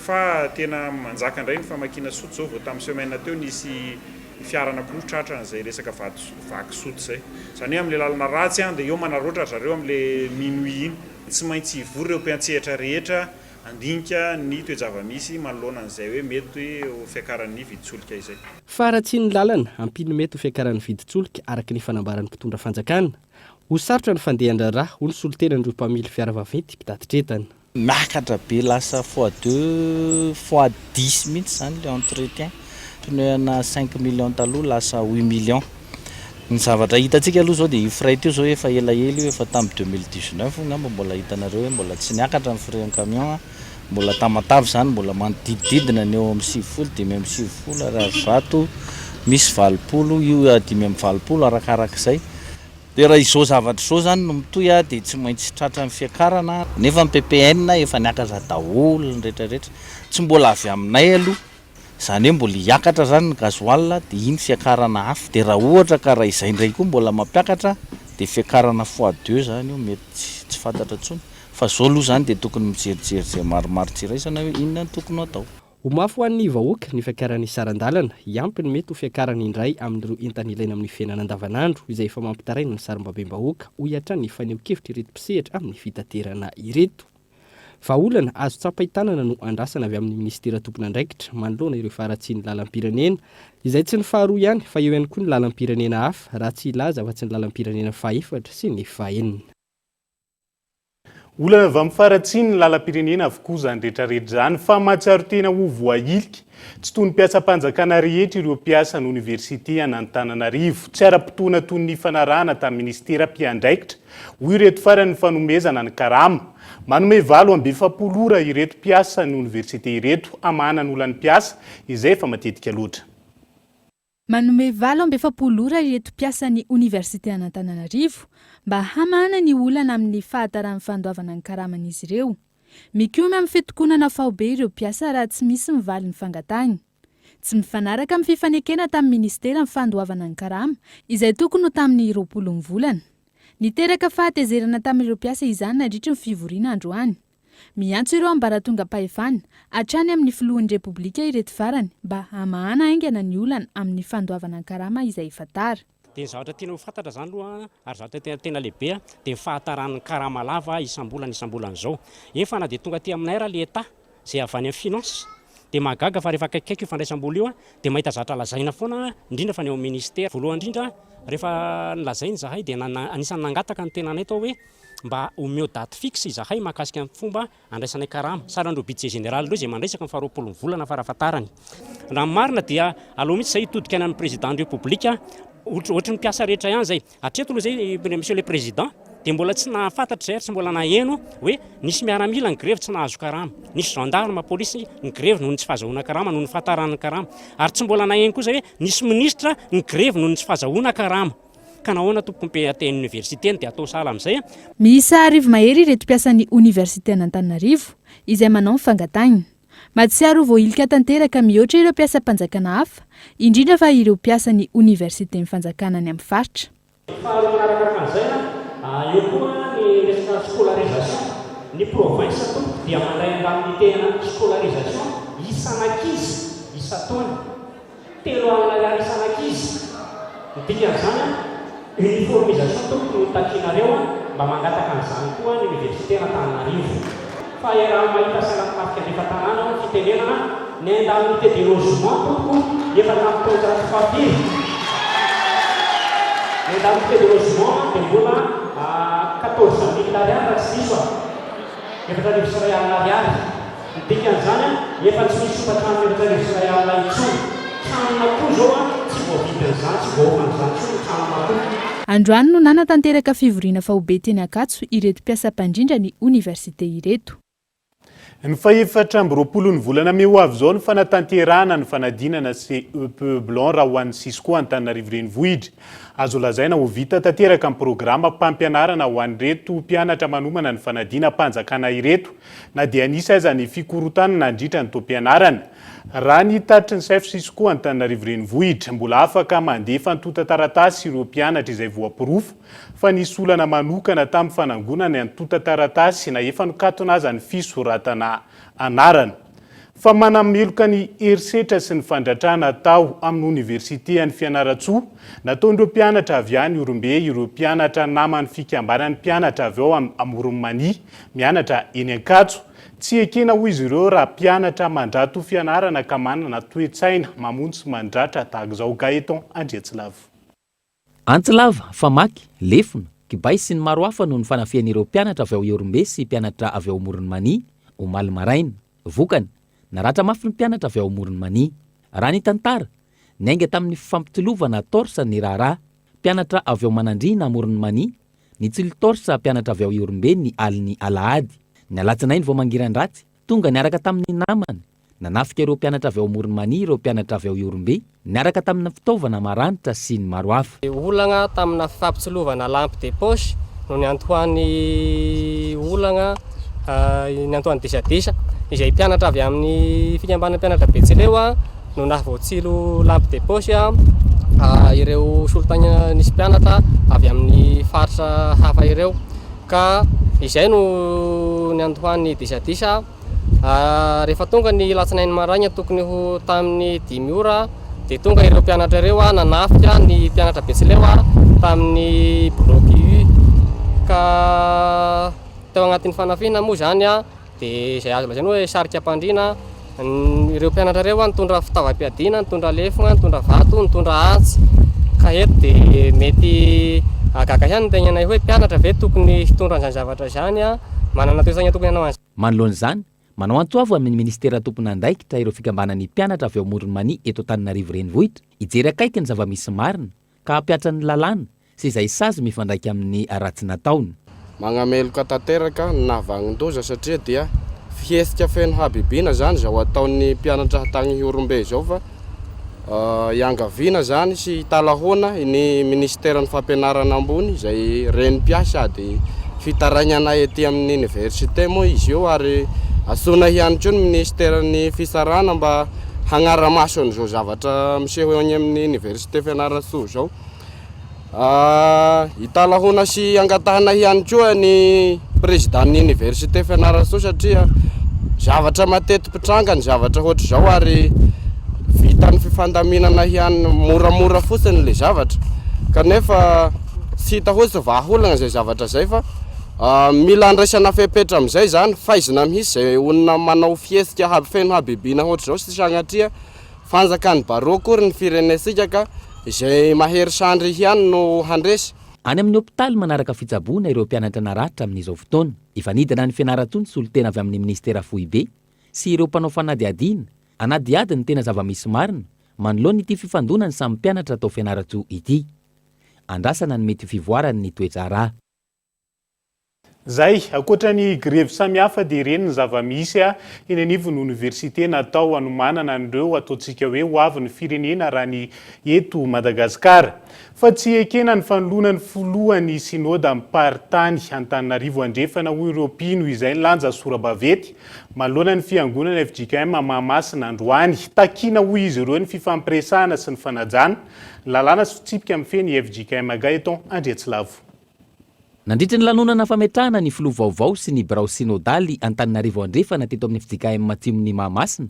Fa tena manjaka indray ny famakiana soute zao, vao tamin'ny semaine teo nisy fiara anakiroa tratra an'izay resaka vato vaky soute izay. Izany hoe amin'ilay lalana ratsy dia eo manaraotra ry zareo amin'ilay minuit iny. Tsy maintsy hivory ireo mpiantsehatra rehetra handinika ny toe-java-misy manoloana an'izay hoe mety ho fiakaran'ny vidin-tsolika izay. Faharatsian'ny lalana, ampian'ny mety ho fiakaran'ny vidin-tsolika araka ny fanambaran'ny mpitondra fanjakana. Ho sarotra ny fandehan-draharaha, hoy ny solontenan'ireo mpamily fiara vaventy mpitatitra entana. Miakatra be lasa fois deux fois dix mihitsy zany le entretien, pneu ana cinq millions taloha lasa huit millions. Ny zavatra hitantsika aloha zao dia io frais io zao efa elaela io efa tamin'ny 2019 angamba mbola hitanareo hoe mbola tsy niakatra ny frais en camion a, mbola Tamatave zany mbola manodidididina ny eo amin'ny 90, 95 ariary 100, misy 80 io 85 arakarak'izay. Dia raha izao zavatra izao izany no mitohy dia tsy maintsy tratran'ny fiakarana. Nefa ny ppn efa niakatra daholo ny rehetra rehetra. Tsy mbola avy aminay aloha. Izany hoe mbola hiakatra izany ny gasoil dia iny fiakarana hafa. Dia raha ohatra ka raha izay indray koa mbola mampiakatra dia fiakarana fois deux izany io mety tsy fantatra intsony. Fa izao aloha izany dia tokony mijerijery izay marimaritra iraisana hoe inona no tokony ho atao. Ho mafy ho an'ny vahoaka ny fiakaran'ny saran-dalana, hiampy ny mety ho fiakarany indray amin'ireo entana ilaina amin'ny fiainana andavanandro izay efa mampitaraina ny sarambabem-bahoaka, hoy hatrany ny fanehoan-kevitr'ireto mpisehatra amin'ny fitaterana ireto. Vahaolana azo tsapain-tanana no andrasana avy amin'ny minisitera tompon'andraikitra manoloana ireo faharatsian'ny lalam-pirenena, izay tsy ny faharoa ihany fa eo ihany koa ny lalam-pirenena hafa, raha tsy hilaza afa-tsy ny lalam-pirenena fahefatra sy ny fahenina. Olana avy amin'ny faharatsian'ny lalam-pirenena avokoa izany rehetrarehetra izany fa mahatsiaro tena ho voahilika tsy toy ny mpiasam-panjakana rehetra ireo mpiasan'ny oniversite an'Antananarivo. Tsy ara-potoana toy ny nifanarahana tamin'ny minisitera mpiandraikitra, hoy ireto farany ny fanomezana ny karama. Manome 48 ora ireto mpiasan'ny oniversite ireto hamahana ny olan'ny mpiasa izay efa matetika loatra. Manome 48 ora ireto mpiasan'ny oniversiten'Antananarivo mba hamahana ny olana amin'ny fahataran'ny fandoavana ny karaman'izy ireo. Mikomy amin'ny fitokonana faobe ireo mpiasa raha tsy misy mivaly ny fangatahany. Tsy mifanaraka amin'ny fifanekena tamin'ny minisitera ny fandoavana ny karama izay tokony ho tamin'ny 20 ny volana. Niteraka fahatezerana tamin'ireo mpiasa izany nandritry ny fivoriana androany. Miantso ireo ambaratongam-pahefana, hatrany amin'ny filohan'ny Repoblika ireto farany mba hamahana haingana ny olana amin'ny fandoavana ny karama izay efa tara. Dia ny zavatra tiana ho fantatra izany aloha ary zavatra tena tena lehibe dia ny fahataran'ny karama lava isam-bolana isam-bolana izao. Efa na dia tonga aty aminay ara le Etat izay avy any amin'ny finance dia mahagaga fa rehefa akaikikaiky io fandraisam-bola io dia mahita zavatra lazaina foana indrindra fa ny ao amin'ny ministera. Voalohany indrindra rehefa nolazaina izahay dia anisan'ny nangataka ny tenanay tao hoe Mba omeo date fixe izahay mahakasika ny fomba andraisanay karama. Sahalan'ireo budget général ireo izay mandresaka ny faharoapolo ny volana farafahatarany. Raha ny marina dia aleo mihitsy izay hitodika any amin'ny président ny République ohatry ny mpiasa rehetra ihany izay. Hatreto aloha izay monsieur le président dia mbola tsy nahafantatra izay ary tsy mbola naheno hoe nisy miaramila nigrevy tsy nahazo karama, nisy gendarme, polisy nigrevy noho ny tsy fahazahoana karama, noho ny fahataran'ny karama. Ary tsy mbola naheno koa izay hoe nisy minisitra nigrevy noho ny tsy fahazahoana karama. Ka nahoana tompoko ny PAT ny université no dia atao sahala amin'izay a? Miisa arivo mahery ireto mpiasan'ny oniversiten'Antananarivo izay manao ny fangatahina. Mahatsiaro ho voahilika tanteraka mihoatra ireo mpiasam-panjakana hafa, indrindra fa ireo mpiasan'ny oniversiten'ny fanjakana any amin'ny faritra. Faharoa manarakaraka an'izay a, eo koa ny resaka scolarisation. Ny province tompoko dia mandray indemnité ana scolarisation isan'ankizy isan-taona. 30 ariary isan'ankizy. Ny dikan'izany an, uniformisation tompoko no takianareo an, mba mangataka an'izany koa ny université an'Antananarivo. Fa iaraha mahita sahala tafika andrefan-tanàna hoy ny fitenenana, ny indemnité de logement tompoko efa tamin'ny taonjato fahafiry? Ny indemnité de logement dia mbola 14 mille ariary raha tsy diso aho, 14 400 ariary. Ny dikan'izany, efa tsy misy hofantrano 14 400 intsony. Tranon'akoho izao tsy voa. voavidin'izany, tsy voaofan'izany intsony ny trano matoky. Androany no nanatanteraka fivoriana faobe teny Ankatso ireto mpiasa mpandrindra ny oniversite ireto. Ny fahefatra amby roapolo ny volana mey ho avy izao ny fanatanterahana ny fanadinana CEPE Blanc raha ho an'ny Cisco Antananarivo Renivohitra. Azo lazaina ho vita tanteraka ny programam-pampianarana ho an'ireto mpianatra manomana ny fanadinam-panjakana ireto na dia nisy aza ny fikorontanana nandritra ny taom-pianarana. Raha ny tatitry ny Sef Cisco Antananarivo Renivohitra, mbola afaka mandefa antontan-taratasy ireo mpianatra izay voaporofo fa nisy olana manokana tamin'ny fanangonana ny antontan-taratasy na efa nokatona aza ny fisoratana anarana. Fa manameloka ny herisetra sy ny fandratrana atao amin'ny oniversite any Fianarantsoa nataon'ireo mpianatra avy any Ihorombe ireo mpianatra naman'ny fikambanan'ny mpianatra avy ao Amoron'i Mania mianatra eny Ankatso. Tsy ekena hoy izy ireo raha mpianatra mandrato fianarana ka manana toe-tsaina mamono sy mandratra tahaka izao. Gaëtan Andriatsilavo. Antsy lava, famaky, lefona, kibay sy ny maro hafa noho ny fanafihan'ireo mpianatra avy ao Ihorombe sy mpianatra avy ao Amoron'i Mania, omaly maraina. Vokany, naratra mafy ny mpianatra avy ao Amoron'i Mania. Raha ny tantara, niainga tamin'ny fifampitsolovana torse ny raharaha. Mpianatra avy ao Manandriana Amoron'i Mania, nitsilo torse mpianatra avy ao Ihorombe ny alin'ny alahady. Ny alatsinainy vao mangiran-dratsy, tonga niaraka tamin'ny namany, Nanafika ireo mpianatra avy ao Amoron'i Mania ireo mpianatra avy ao Ihorombe, niaraka tamina fitaovana maranitra sy ny maro hafa. Olana tamina fifampitsilovana lampe de poche no niantohan'ny olana niantohan'ny disadisa. Izay mpianatra avy amin'ny fikambanan'ny mpianatra Betsileo no nahavoatsilo lampe de poche ireo solontany nisy mpianatra avy amin'ny faritra hafa ireo. Ka izay no niantohan'ny disadisa. Rehefa tonga ny latsinainy maraina tokony ho tamin'ny dimy ora dia tonga ireo mpianatra ireo nanafika ny mpianatra Betsileo tamin'ny bloc U. Ka tao anatin'ny fanafihana moa izany dia izay azo lazaina hoe sarika am-pandriana ireo mpianatra ireo nitondra fitaovam-piadiana, nitondra lefona, nitondra vato, nitondra antsy. Ka eto dia mety hahagaga ihany ny tenanay hoe mpianatra ve tokony hitondra an'izany zavatra izany, manana toe-tsaina tokony hanao an'izany. Manoloana izany, manao antso avo amin'ny minisitera tompon'andraikitra ireo fikambanan'ny mpianatra avy ao Amoron'i Mania eto Antananarivo Renivohitra hijery akaiky ny zava-misy marina ka hampihatra ny lalàna sy izay sazy mifandraika amin'ny ratsy nataony. Magnameloka tanteraka ny nahavanon-doza satria dia fihetsika feno habibiana izany izao ataon'ny mpianatra tagny Ihorombe izao fa Iangaviana izany sy italahoana ny minisiteran'ny fampianarana ambony izay reny mpiahy sady fitarainana ety amin'ny oniversite moa izy io ary antsoina ihany koa ny minisiteran'ny fitsarana mba hagnara-maso an'izao zavatra miseho eny amin'ny oniversite Fianarantsoa izao. Italahoana sy angatahana ihany koa ny président-n'ny université Fianarantsoa satria zavatra mateti-pitranga ny zavatra ohatr'izao ary vitan'ny fifandaminana ihany moramora fotsiny ilay zavatra kanefa tsy hita hoe tsy vahaolana izay zavatra izay fa mila andraisana fepetra amin'izay izany, faizina mihitsy izay olona manao fihetsika feno habibiana ohatr'izao sy sanatria Fanjakan'ny baroa akory ny firenentsika ka izay mahery sandry ihany no handresy. Any amin'ny hopitaly manaraka fitsaboana ireo mpianatra naratra amin'izao fotoana. Efa nidina any Fianarantsoa ny solontena avy amin'ny minisitera foibe sy ireo mpanao fanadihadiana hanadihady ny tena zava-misy marina manoloana ity fifandonan'ny samy mpianatra tao Fianarantsoa ity. Andrasana ny mety ho fivoaran'ny toe-draharaha. Zay, ankoatra ny grevy samihafa dia ireny ny zava-misy eny anivon'ny oniversite natao hanomanana an'ireo ataontsika hoe ho avin'ny firenena raha ny eto Madagasikara. Fa tsy ekena ny fanoloana ny filohan'ny synodam-paritany Antananarivo Andrefana hoy ireo mpino izay nilanja sora-baventy manoloana ny fiangonana fjkm Mahamasina androany. Takiana hoy izy ireo ny fifampiresahana sy ny fanajana ny lalàna sy fitsipika mifehy ny fjkm Gaëtan Andriatsilavo. Nandritra ny lanonana fametrahana ny filoha vaovao sy ny birao synodaly Antananarivo Andrefana teto amin'ny fjkm Atsimon'i Mahamasina,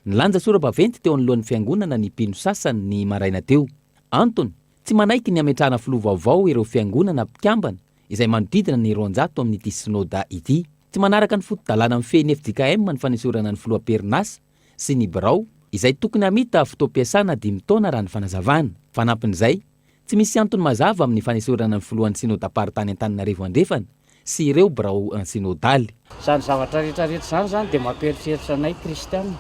nilanja sora-baventy teo anoloan'ny fiangonana ny mpino sasany ny maraina teo. Antony, tsy manaiky ny hametrahana filoha vaovao ireo fiangonana mpikambana izay manodidina ny 200 amin'ity synoda ity. Tsy manaraka ny foto-dalàna mifehy ny fjkm ny fanesorana ny filoha am-perinasa sy ny birao izay tokony hamita fotoam-piasana dimy taona raha ny fanazavana. Fanampin'izay, Tsy misy antony mazava amin'ny fanesorana ny filohan'ny Synodam-paritany Antananarivo Andrefana sy ireo birao synodaly. Izany zavatra rehetra rehetra izany izany dia mampieritreritra anay kristiana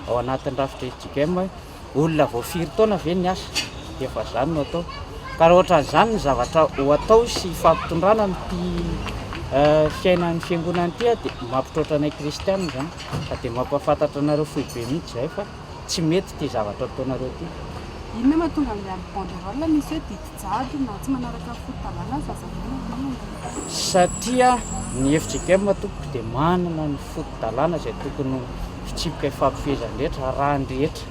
ao anatin'ny rafitra fjkm hoe olona vao firy taona ve niasa? dia efa izany no atao. Ka raha ohatran'izany ny zavatra ho atao sy hifampitondrana amin'ity fiainan'ny fiangonana ity dia mampitroatra anay kristiana izany. Ka dia mampahafantatra anareo foibe mihitsy izahay fa tsy mety ity zavatra ataonareo ity. Inona mahatonga an'ilay amin'ny banderole misy hoe didy jadona, tsy manaraka ny foto-dalàna aza azavaina ve? Satria ny fjkm tompoko dia manana ny foto-dalàna izay tokony ho fitsipika ifampifehezan'ny rehetra, arahan'ny rehetra.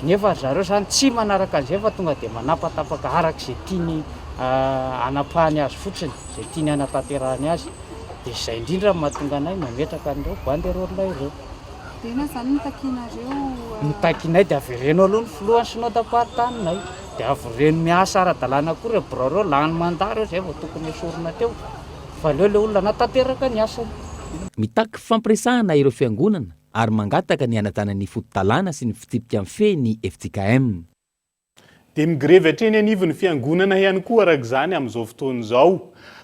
Nefa ry zareo izany tsy manaraka an'izay fa tonga dia manapatapaka araka izay tiany hanapahany azy fotsiny, izay tiany hanatanterahany azy. Dia izay indrindra no mahatonga anay mametraka an'ireo banderole ireo. Dia inona izany no takianareo? Ny takinay dia avereno aloha ny filohan'ny synodam-paritaninay. Dia avereno miasa ara-dalàna koa ireo birao ireo, lany mandat ireo izay vao tokony esorina teo. Fa aleo ilay olona hanatanteraka ny asany. Mitaky fifampiresahana ireo fiangonana ary mangataka ny hanajana ny foto-dalàna sy ny fitsipika mifehy ny fjkm. Dia migrevy hatreny anivon'ny fiangonana ihany koa araka izany amin'izao fotoana izao.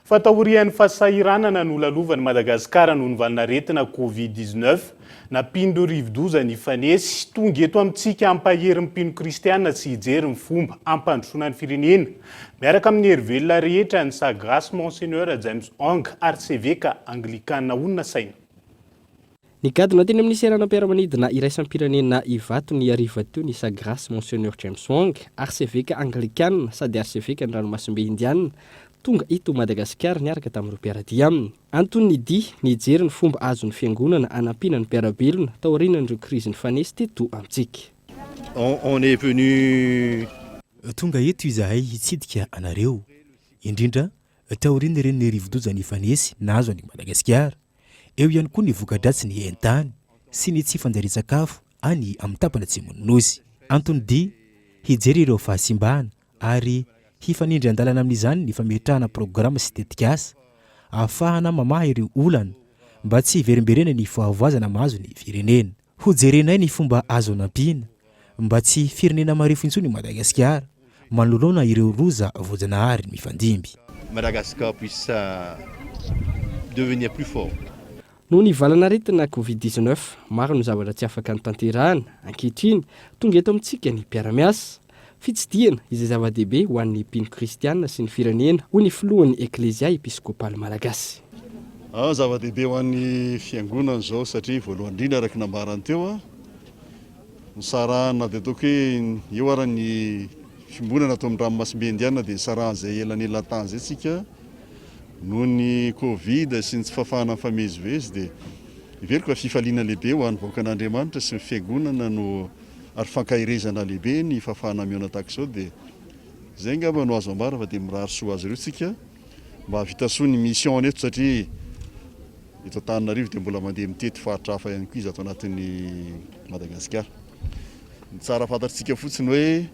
Fa taorian'ny fahasahiranana nolalovan'i Madagasikara noho ny valanaretina Covid 19, nampian'ireo rivodoza nifanesy, tonga eto amintsika hampahery ny mpino kristiana sy hijery ny fomba hampandrosoana ny firenena miaraka amin'ny hery velona rehetra ny Sa Grâce Monseigneur James Hong, Arseveka Anglikana honina saina. Nigadona teny amin'ny seranam-piaramanidina iraisam-pirenena Ivato ny hariva teo ny Sa Grâce Monseigneur James Wong, arseveka anglikana sady arseveka ny ranomasimbe Indiana, tonga eto Madagasikara niaraka tamin'ireo mpiara-dia aminy. Anton'ny dia, ny hijery ny fomba azon'ny fiangonana anampiana ny mpiara-belona taorianan'ireo krizy nifanesy teto amintsika. On est venu. Tonga eto izahay hitsidika anareo, indrindra taorian'ireny rivodoza nifanesy nahazo an'i Madagasikara. Eo ihany koa ny voka-dratsin'ny haintany sy ny tsy fanjarian-tsakafo any amin'ny tapany atsimon'ny Nosy. Antony dia hijery ireo fahasimbana ary hifanindry an-dalana amin'izany ny fametrahana programa sy tetikasa ahafahana mamaha ireo olana mba tsy hiverimberena ny fahavoazana mahazo ny firenena. Hojerenay ny fomba azo anampiana mba tsy firenena marefo intsony i Madagasikara manoloana ireo loza voajanahary mifandimby. Madagascar puisse devenir plus fort. Noho ny valanaretina Covid 19, maro ny zavatra tsy afaka notanterahana. Ankehitriny, tonga eto amintsika ny mpiara-miasa. Fitsidihana izay zava-dehibe ho an'ny mpino kristiana sy ny firenena, hoy ny filohan'ny Eklesia Episkopaly Malagasy. Zava-dehibe ho an'ny fiangonana izao satria voalohany indrindra araka ny nambarany teo, nisarahana dia ataoko hoe eo ara ny fiombonana ato amin'ny ranomasimbe Indiana dia nisarahan'izay elanelan-tany izay isika noho ny Covid sy ny tsy fahafahana mifamezivezy dia heveriko fa fifaliana lehibe ho an'ny vahoakan'Andriamanitra sy ny fiangonana no ary fankaherezana lehibe ny fahafahana mihaona tahaka izao dia izay angamba no azo ambara fa dia mirary soa azy ireo tsika mba hahavita soa ny mission-ny eto satria eto Antananarivo dia mbola mandeha mitety faritra hafa ihany koa izy ato anatin'ny Madagasikara. Ny tsara fantatritsika fotsiny hoe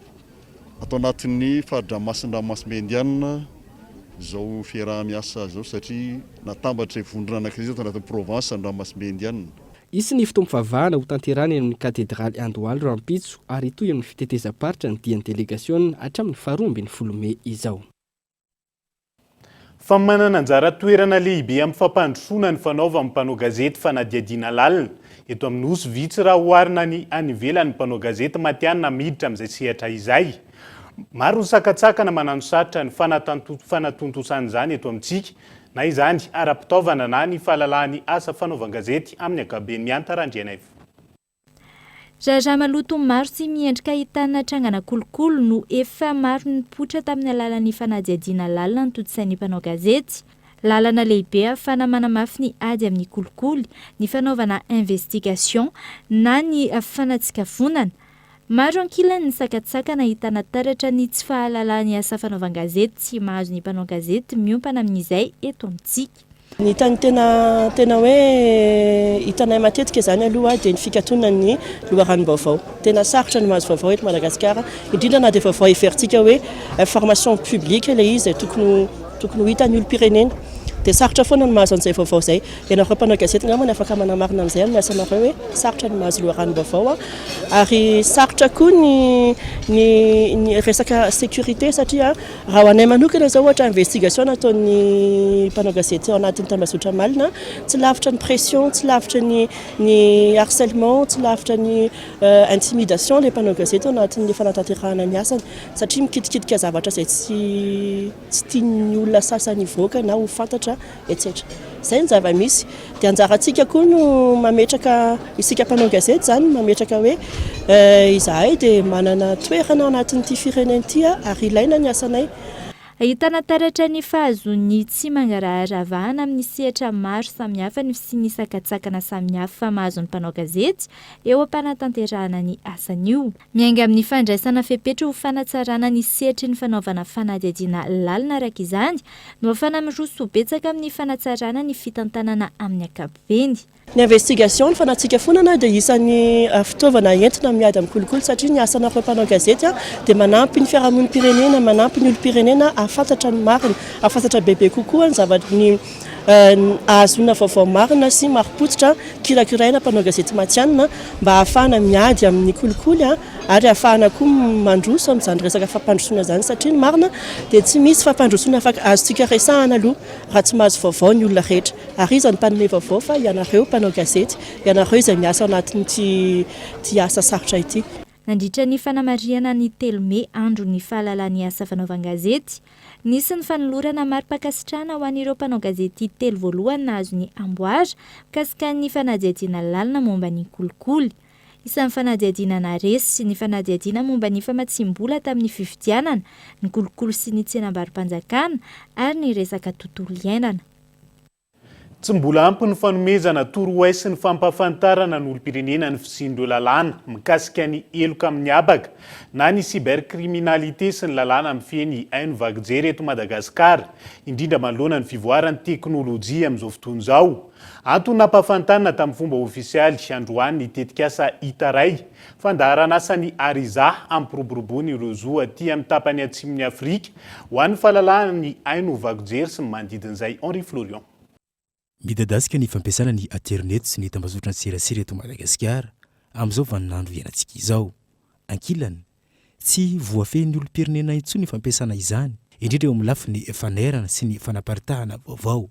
ato anatin'ny fari-dranomasin'ny ranomasimbe Indianina izao fiaraha-miasa izao satria natambatra izay vondrona anankiray izay ato anatin'ny province ny ranomasimbe Indianina. Hisy ny fotoam-pivavahana hotanterahina eny amin'ny Katedraly Andohalo rahampitso ary hitohy amin'ny fitetezam-paritra ny dian'ny delegasiona hatramin'ny faharoa ambinifolo mey izao. Fa manana anjara toerana lehibe amin'ny fampandrosoana ny fanaovan'ny mpanao gazety fanadihadiana lalina. Eto amin'ny Nosy vitsy raha oharina ny any ivelany ny mpanao gazety matihanina miditra amin'izay sehatra izay. Maro ny sakantsakana mananosarotra ny fanatontosana izany eto amintsika, na izany ara-pitaovana na ny fahalalahan'ny asa fanaovan-gazety amin'ny ankapobeny. Mihanta Randrianaivo. Raharaha maloto maro sy miendrika ahitana trangana kolikoly no efa maro nipoitra tamin'ny alalan'ny fanadihadiana lalina notontosain'ny mpanao gazety. Lalana lehibe ahafahana manamafy ny ady amin'ny kolikoly ny fanaovana investigation na ny fanatsikafonana. Maro ankilany ny sakantsakana ahitana taratra ny tsy fahalalahan'ny asa fanaovan-gazety mahazo ny mpanao gazety miompana amin'izay eto amintsika. Ny hitan'ny tena tena hoe hitanay matetika izany aloha dia ny fikatonan'ny loharanom-baovao. Tena sarotra ny mahazo vaovao eto Madagasikara, indrindra na dia vaovao heverintsika hoe information publique ilay izy izay tokony ho tokony ho hitan'ny olom-pirenena. Dia sarotra foana ny mahazo an'izay vaovao izay. Ianareo mpanao gazety angamba no afaka manamarina an'izay amin'ny asanareo hoe sarotra ny mahazo loharanom-baovao ary sarotra koa ny ny ny resaka sécurité satria raha ho anay manokana izao ohatra investigation nataon'ny mpanao gazety ao anatin'ny tambazotra Malina, tsy lavitra ny pression, tsy lavitra ny ny harcèlement, tsy lavitra ny intimidation ilay mpanao gazety ao anatin'ny fanatanterahana ny asany satria mikitikitika zavatra izay tsy tsy tian'ny olona sasany hivoaka na ho fantatra etsetra. Izay ny zava-misy. Dia anjarantsika koa no mametraka, isika mpanao gazety izany mametraka hoe izahay dia manana toerana ao anatin'ity firenena ity ary ilaina ny asanay. Ahitana taratra ny fahazoan'ny tsy mangarahara vahana amin'ny sehatra maro samihafa ny fisian'ny sakantsakana samihafa mahazo ny mpanao gazety eo am-panatanterahana ny asany io. Miainga amin'ny fandraisana fepetra ho fanatsarana ny sehatry ny fanaovana fanadihadiana lalina araka izany no ahafahana miroso betsaka amin'ny fanatsarana ny fitantanana amin'ny ankapobeny. Ny investigation, ny fanatsikafonana dia isan'ny fitaovana entina miady amin'ny kolikoly satria ny asanareo mpanao gazety dia manampy ny fiarahamonim-pirenena, manampy ny olom-pirenena hahafantatra ny marina, hahafantatra bebe kokoa ny zavatra ny ahazoana vaovao marina sy marim-pototra kirakiraina mpanao gazety matihanina mba hahafahana miady amin'ny kolikoly ary hahafahana koa mandroso amin'izany resaka fampandrosoana izany satria ny marina dia tsy misy fampandrosoana afaka azontsika resahana aloha raha tsy mahazo vaovao ny olona rehetra ary iza no mpanome vaovao fa ianareo mpanao gazety, ianareo izay miasa ao anatin'ity ity asa sarotra ity. Nandritra ny fanamarihana ny telo mey andron'ny fahalalan'ny asa fanaovan-gazety, nisy ny fanolorana mari-pankasitrahana ho an'ireo mpanao gazety telo voalohany nahazo ny amboara mikasika ny fanadihadiana lalina momba ny kolikoly. Isan'ny fanadihadiana naharesy ny fanadihadiana momba ny famatsiam-bola tamin'ny fifidianana, ny kolikoly sy ny tsenambaro-panjakana ary ny resaka tontolo iainana. Tsy mbola ampy ny fanomezana torohay sy ny fampahafantarana ny olom-pirenena ny fisian'ireo lalàna mikasika ny heloka amin'ny habaka na ny cybercriminalité sy ny lalàna mifehy ny haino vaky jery eto Madagasikara, indrindra manoloana ny fivoaran'ny teknolojia amin'izao fotoana izao. Antony nampahafantarina tamin'ny fomba ofisialy androany ny tetikasa Itaray, fandaharanasan'ny Ariza hampiroboroboana ireo zo aty amin'ny tapany atsimon'i Afrika Ho an'ny fahalalahana ny haino vaky jery sy ny manodidina izay Henri Florian. Midadasika ny fampiasana ny aterineto sy ny tambazotran-tserasera eto Madagasikara amin'izao vaninandro iainantsika izao. Ankilany, tsy voafehin'ny olom-pirenena intsony ny fampiasana izany, indrindra eo amin'ny lafiny fanairana sy ny fanaparitahana vaovao.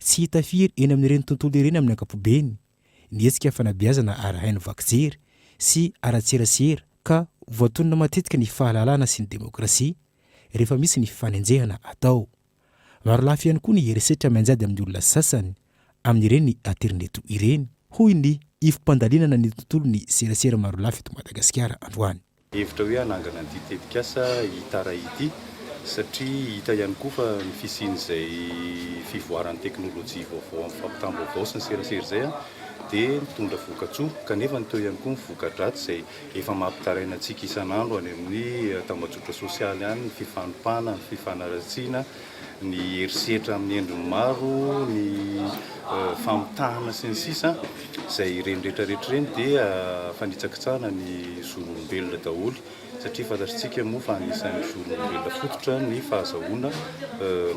Tsy hita firy eny amin'ireny tontolo ireny amin'ny ankapobeny ny hetsika fanabeazana ara-haino vaky jery sy ara-tserasera ka voatonona matetika ny fahalalana sy ny demokrasia rehefa misy ny fifanenjehana atao. Marolafy ihany koa ny herisetra mianjady amin'ny olona sasany amin'ireny aterineto ireny, hoy ny ivom-pandalinana ny tontolon'ny serasera marolafy eto Madagasikara androany. Hevitra hoe hanangana an'ity tetikasa Itara ity satria hita ihany koa fa ny fisian'izay fivoaran'ny teknolojia vaovao amin'ny fampitam-baovao sy ny serasera izay dia mitondra vokatsoa kanefa ny teo ihany koa ny voka-dratsy izay efa mampitaraina antsika isan'andro any amin'ny tambajotra sosialy any ny fifanompana, ny fifanaratsiana, ny herisetra amin'ny endriny maro, ny famitahana sy ny sisa Izay ireny rehetra rehetra ireny dia fanitsakitsahana ny zon'olombelona daholo satria fantatritsika moa fa anisan'ny zon'olombelona fototra ny fahazahoana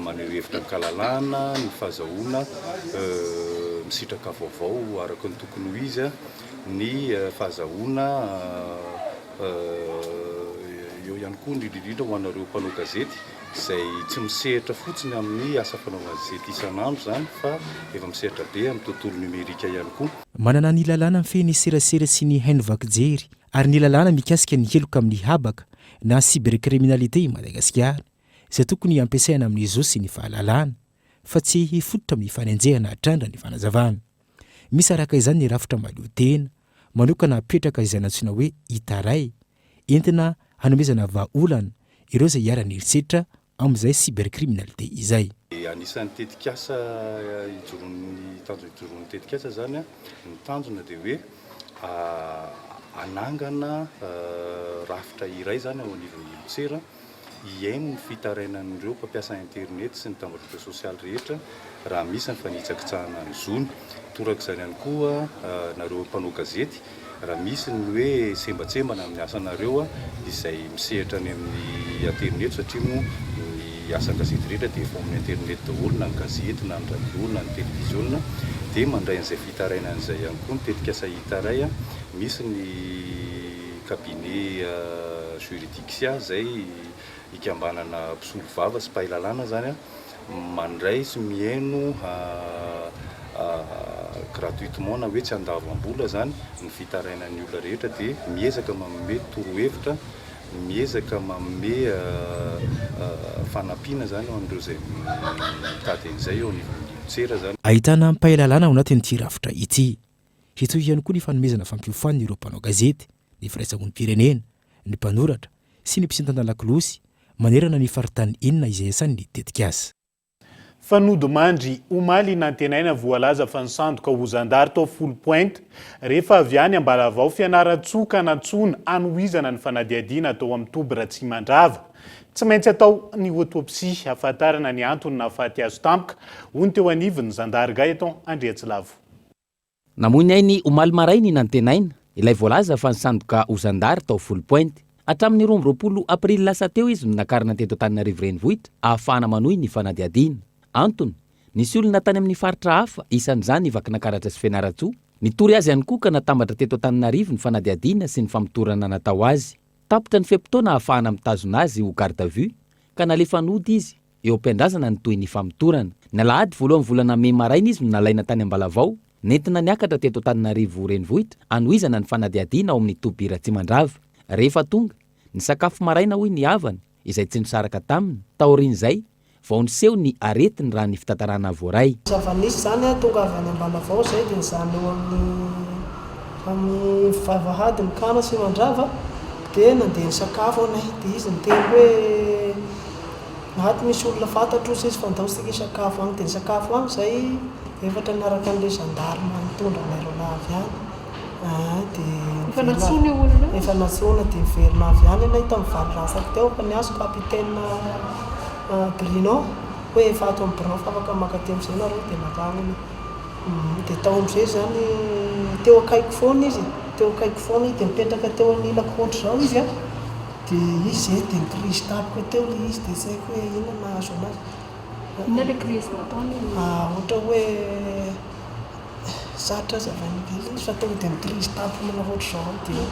maneho hevitra an-kalalahana, ny fahazahoana misitraka vaovao araka ny tokony ho izy, ny fahazahoana eo ihany koa indrindra indrindra ho anareo mpanao gazety izay tsy misehatra fotsiny amin'ny asa fanaovana gazety isan'andro izany fa efa misehatra be amin'ny tontolo numerika ihany koa. Manana ny lalàna mifehy ny serasera sy ny haino vaky jery ary ny lalàna mikasika ny heloka amin'ny habaka na cybercriminalité i Madagasikara izay tokony hampiasaina amin'ny zo sy ny fahalalana fa tsy hifototra amin'ny fanenjehana hatrany raha ny fanazavana. Misy araka izany ny rafitra mahaleo tena manokana apetraka izay nantsoina hoe Itaray entina hanomezana vahaolana ireo izay iharan'ny herisetra amin'izay cybercriminalité izay. Anisan'ny tetikasa ijoroan'ny tanjona ijoroan'ny tetikasa izany, ny tanjona dia hoe hanangana rafitra iray izany ao anivon'ny Ilontsera hihaino ny fitarainan'ireo mpampiasa internet sy ny tambajotra sosialy rehetra raha misy ny fanitsakitsahana ny zony. Torak'izany ihany koa nareo mpanao gazety, raha misy ny hoe sembatsembana amin'ny asanareo izay misehatra any amin'ny aterineto satria moa ny. asan-gazety rehetra dia efa ao amin'ny internet daholo na ny gazety na ny radio na ny televiziona dia mandray an'izay fitarainana izay ihany koa ny tetikasa Itaray. Misy ny cabinet juridictia izay ikambanana mpisolovava sy mpahay lalàna izany mandray sy mihaino gratuitement na hoe tsy andavam-bola izany ny fitarainan'ny olona rehetra dia miezaka manome torohevitra, miezaka manome fanampiana izany ho an'ireo izay mitady an'izay eo anivon'ny ivon-tsera izany. Ahitana mpahay lalàna ao anatin'ity rafitra ity. Hitohy ihany koa ny fanomezana fampiofanana ireo mpanao gazety, ny firaisamonim-pirenena, ny mpanoratra sy ny mpisintona lakolosy manerana ny faritany enina izay iasany ny tetikasa. Fa nodimandry omaly i Nantenaina voalaza fa nisandoka ho zandary tao Foulpointe rehefa avy any Ambalavao Fianarantsoa ka nantsoina hanohizana ny fanadihadiana atao amin'ny toby Ratsimandrava. Tsy maintsy atao ny autopsie hahafantarana ny antony nahafaty azy tampoka, hoy ny teo anivon'ny zandary Gaëtan Andriatsilavo. Namoy ny ainy omaly maraina i Nantenaina, ilay voalaza fa nisandoka ho zandary tao Foulpointe. Hatramin'ny 22 aprily lasa teo izy no nakarina teto Antananarivo Renivohitra ahafahana manohy ny fanadihadiana. Antony, nisy olona tany amin'ny faritra hafa, isan'izany i Vakinakaratra sy Fianarantsoa, nitory azy ihany koa ka natambatra teto Antananarivo ny fanadihadiana sy ny famotorana natao azy. Tapitra ny fe-potoana ahafahana mitazona azy ho garde à vue ka nalefa nody izy Eo am-piandrasana ny tohin'ny famotorana. Ny alahady voalohan'ny volana mey maraina izy no nalaina tany Ambalavao, nentina niakatra teto Antananarivo renivohitra hanohizana ny fanadihadiana ao amin'ny toby Ratsimandrava. Rehefa tonga, nisakafo maraina hoy ny havany, izay tsy nisaraka taminy, taorian'izay, vao niseho ny aretiny raha ny fitantarana voaray. Zava-nisy izany, tonga avy any Ambalavao izay dia nijanona eo amin'ny amin'ny vavahady ny Kana sy Mandrava dia nandeha nisakafo anay dia izy niteny hoe Ato misy olona fantatro hozy izy fa ndao isika hisakafo agny, dia nisakafo agny zay efatra niaraka an'le gendarme nitondra anay roalahy avy any aa dia Efa nantsoina io olona io? Efa nantsoina dia niverina avy any anay tamin'ny valo latsaka teo fa niantso capitaine Bruno hoe efa ato amin'ny birao fa afaka mankaty amizay nareo dia nankany anay dia tao amizay zany teo akaikiko foana izy e, teo akaikiko foana izy dia nipetraka teo anilako ohatr'izao izy an. Dia izy izay dia ni-crise tampoka teo ilay izy dia tsy haiko hoe inona no nahazo anazy. Inona ilay crise nataony? Ohatra hoe sarotra hazavaina be ilay izy fa tonga dia ni-crise tampoka manao ohatr'izao dia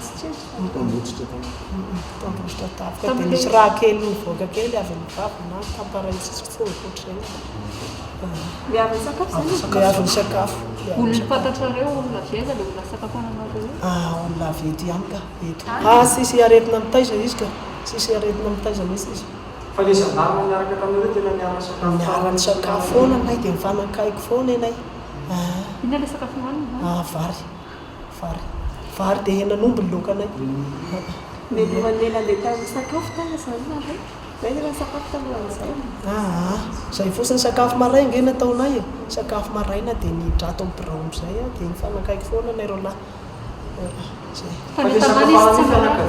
Tambotsotra tampoka. Tambotsotra tampoka dia nisy rà kely nivoaka kely avy amin'ny vavany na tamparay tsitsy ohatr'izay. Ilay avy nisakafo izany? Ilay avy nisakafo. Olona fantatrareo, olona avy aiza ilay olona nisakafoananareo io? Olona avy eto ihany ka. Eto. Ah tsisy aretina mitaiza izy ka. Tsisy aretina mitaiza mihitsy izy. Fa le gendarme niaraka taminareo tena niara nisakafo taminy? Niara nisakafo foana anay dia nifanakaiky foana ianay. Ah. Inona le sakafo nohanina zany? Ah vary. Vary. Vary dia henan'omby ny laokanay. Mialohan'le nandeha tamin'ny sakafo tany zany nareo? Zay efa nisakafo talohan'izay? Ah ah. Zay fotsiny sakafo maraina ange nataonay e. Sakafo maraina dia niditra ato amin'ny birao amin'izay aho dia nifanakaiky foana anay roalahy. Fa ny tanàna izy tsy marary.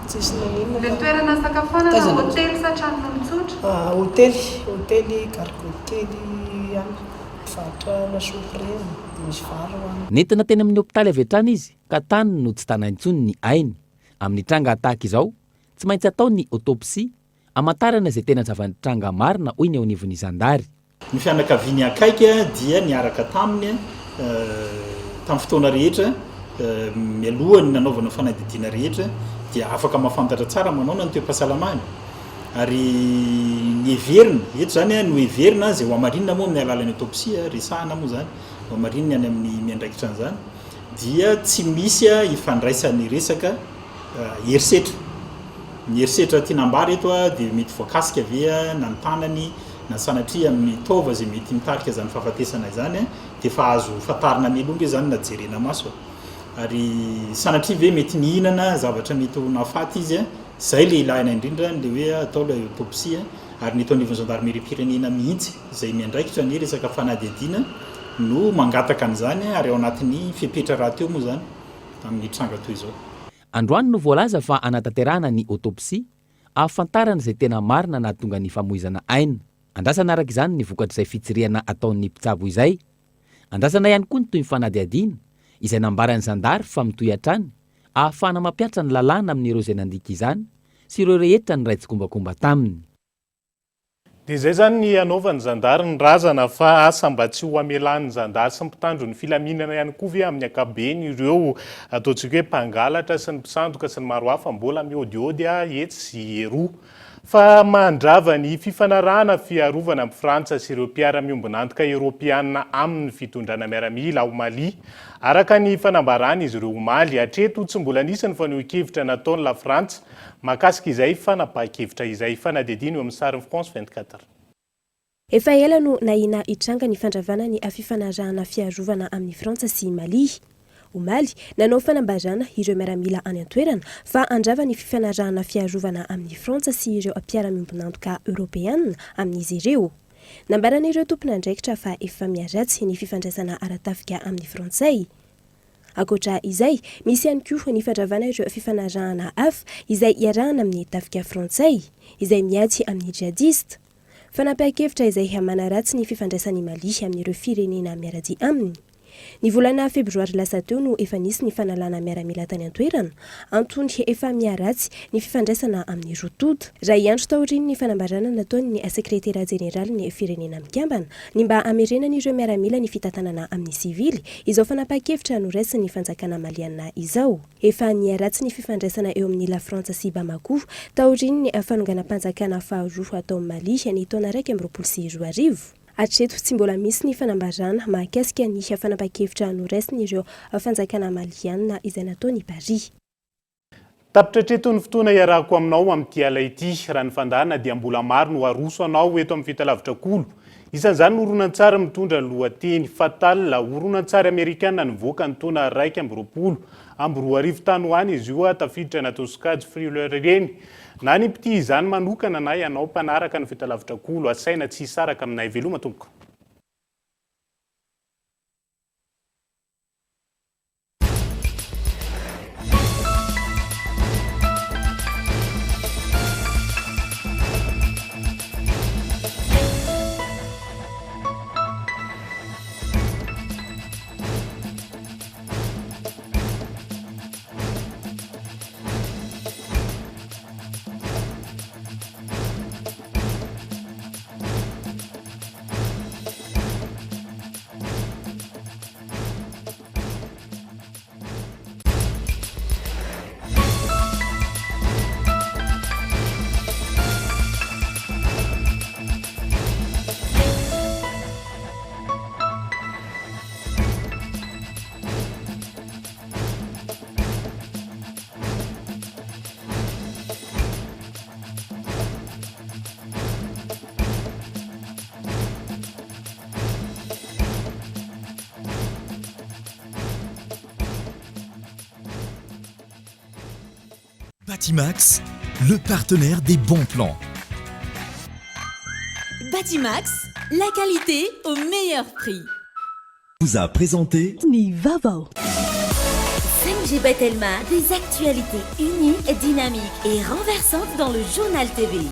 Tsisy naninona ka. Ilay toerana nisakafoanana hotely sa tranon'olon-tsotra? Hotely, hotely gargotte kely any mpivarotra lasopy ireny dia misy vary hohanina. Nentina teny amin'ny hopitaly avy hatrany izy ka tany no tsy tana intsony ny ainy. Amin'ny tranga tahaka izao, tsy maintsy atao ny autopsie, hamantarana izay tena zava-nitranga marina hoy ny eo anivon'ny zandary. Ny fianakaviany akaiky dia niaraka taminy tamin'ny fotoana rehetra mialohan'ny nanaovana fanadihadiana rehetra dia afaka mahafantatra tsara manaona ny toe-pahasalamany ary ny heverina, eto izany no heverina izay ho hamarinina moa amin'ny alalan'ny autopsie, resahana moa izany, ho hamarinina any amin'ny miandraikitra an'izany dia tsy misy ifandraisan'ny resaka herisetra. Ny herisetra tiana ambara eto dia mety voakasika ve na ny tanany na sanatria amin'ny taova izay mety mitarika izany fahafatesana izany dia efa azo fantarina mialoha nge izany na jerena maso e! Ary sanatria ve mety nihinana zavatra mety ho nahafaty izy e! Izay le ilaina indrindra le hoe atao ilay autopsie ary ny eto anivon'ny zandarimeriam-pirenena mihitsy izay miandraikitra ny resaka fanadihadiana no mangataka an'izany ary ao anatin'ny fepetra rahateo moa izany amin'ny tranga toy izao. Androany no voalaza fa hanatanterahana ny autopsie ahafantarana izay tena marina nahatonga ny famoizana aina. Andrasana araka izany ny vokatr'izay fitsirihana ataon'ny mpitsabo izay. Andrasana ihany koa ny tohin'ny fanadihadiana, izay nambaran'ny zandary fa mitohy hatrany, ahafahana mampihatra ny lalàna amin'ireo izay nandika izany sy ireo rehetra niray tsikombakomba taminy. Dia izay izany ny hanaovan'ny zandary ny razana fa asa mba tsy ho hamelan'ny zandary sy ny mpitandro ny filaminana ihany koa ve amin'ny ankapobeny ireo ataontsika hoe mpangalatra sy ny mpisandoka sy ny maro hafa mbola mihaodihaody etsy sy eroa. Fa mandrava ny fifanarahana fiarovana amin'i Frantsa sy ireo mpiara-miombon'antoka Eoropeana aminy ny fitondrana miaramila ao Mali, araka ny fanambaran'izy ireo omaly. Hatreto tsy mbola nisy ny fanehoan-kevitra nataon'i Lafrantsa Mahakasika izay fanapahan-kevitra izay, fanadihadiana eo amin'ny sarin'ny France 24. Efa ela no nahiana hitranga ny fandravana ny fifanarahana fiarovana amin'i Frantsa sy i Mali. Omaly, nanao fanambarana ireo miaramila any an-toerana fa handrava ny fifanarahana fiarovana amin'i Frantsa sy ireo mpiara-miombon'antoka Eoropeana amin'izy ireo. Nambaran'ireo tompon'andraikitra fa efa miharatsy ny fifandraisana ara-tafika amin'ny Frantsay. Ankoatra izay, misy ihany koa ny fandravana ireo fifanarahana hafa izay iarahana amin'ny tafika frantsay, izay miady amin'ny djihadista. Fanapahan-kevitra izay manaratsy ny fifandraisan'i Mali amin'ireo firenena miara-dia aminy. Ny volana febroary lasa teo no efa nisy ny fanalana miaramila tany an-toerana, antony efa miharatsy ny fifandraisana amin'ny roa tonta. Iray andro taorian'ny fanambarana nataon'ny sekretera jeneralin'ny Firenena Mikambana ny mba hamerenan'ireo miaramila ny fitantanana amin'ny sivily, Izao fanapahan-kevitra noraisin'ny fanjakana maliana izao. Efa niharatsy ny fifandraisana eo amin'i Lafrantsa sy Bamako taorian'ny fanonganam-panjakana faharoa tao Mali ny taona 2021. Hatreto tsy mbola misy ny fanambarana mahakasika ny fanapahan-kevitra noraisin'ireo fanjakana maliana izay nataon'i Paris. Tapitra hatreto ny fotoana iarahako aminao amin'ity ala ity. Raha ny fandahana dia mbola maro no aroso anao eto amin'ny fitalavitra kolo. Isan'izany ny horonantsary mitondra ny lohateny Fatal, horonantsary amerikana nivoaka ny taona 2021 tany ho any izy io, tafiditra anatin'ny sokajy thriller ireny. Na ny mpitia izany manokana na ianao mpanaraka ny fitalavitra kolo, asaina tsy hisaraka aminay. Veloma tompoko. Batimax, le partenaire des bons plans. Batimax, la qualité au meilleur prix. Vous a présenté Ny vaovao. 5G by Telma, des actualités uniques, dynamiques et renversantes dans le journal TV.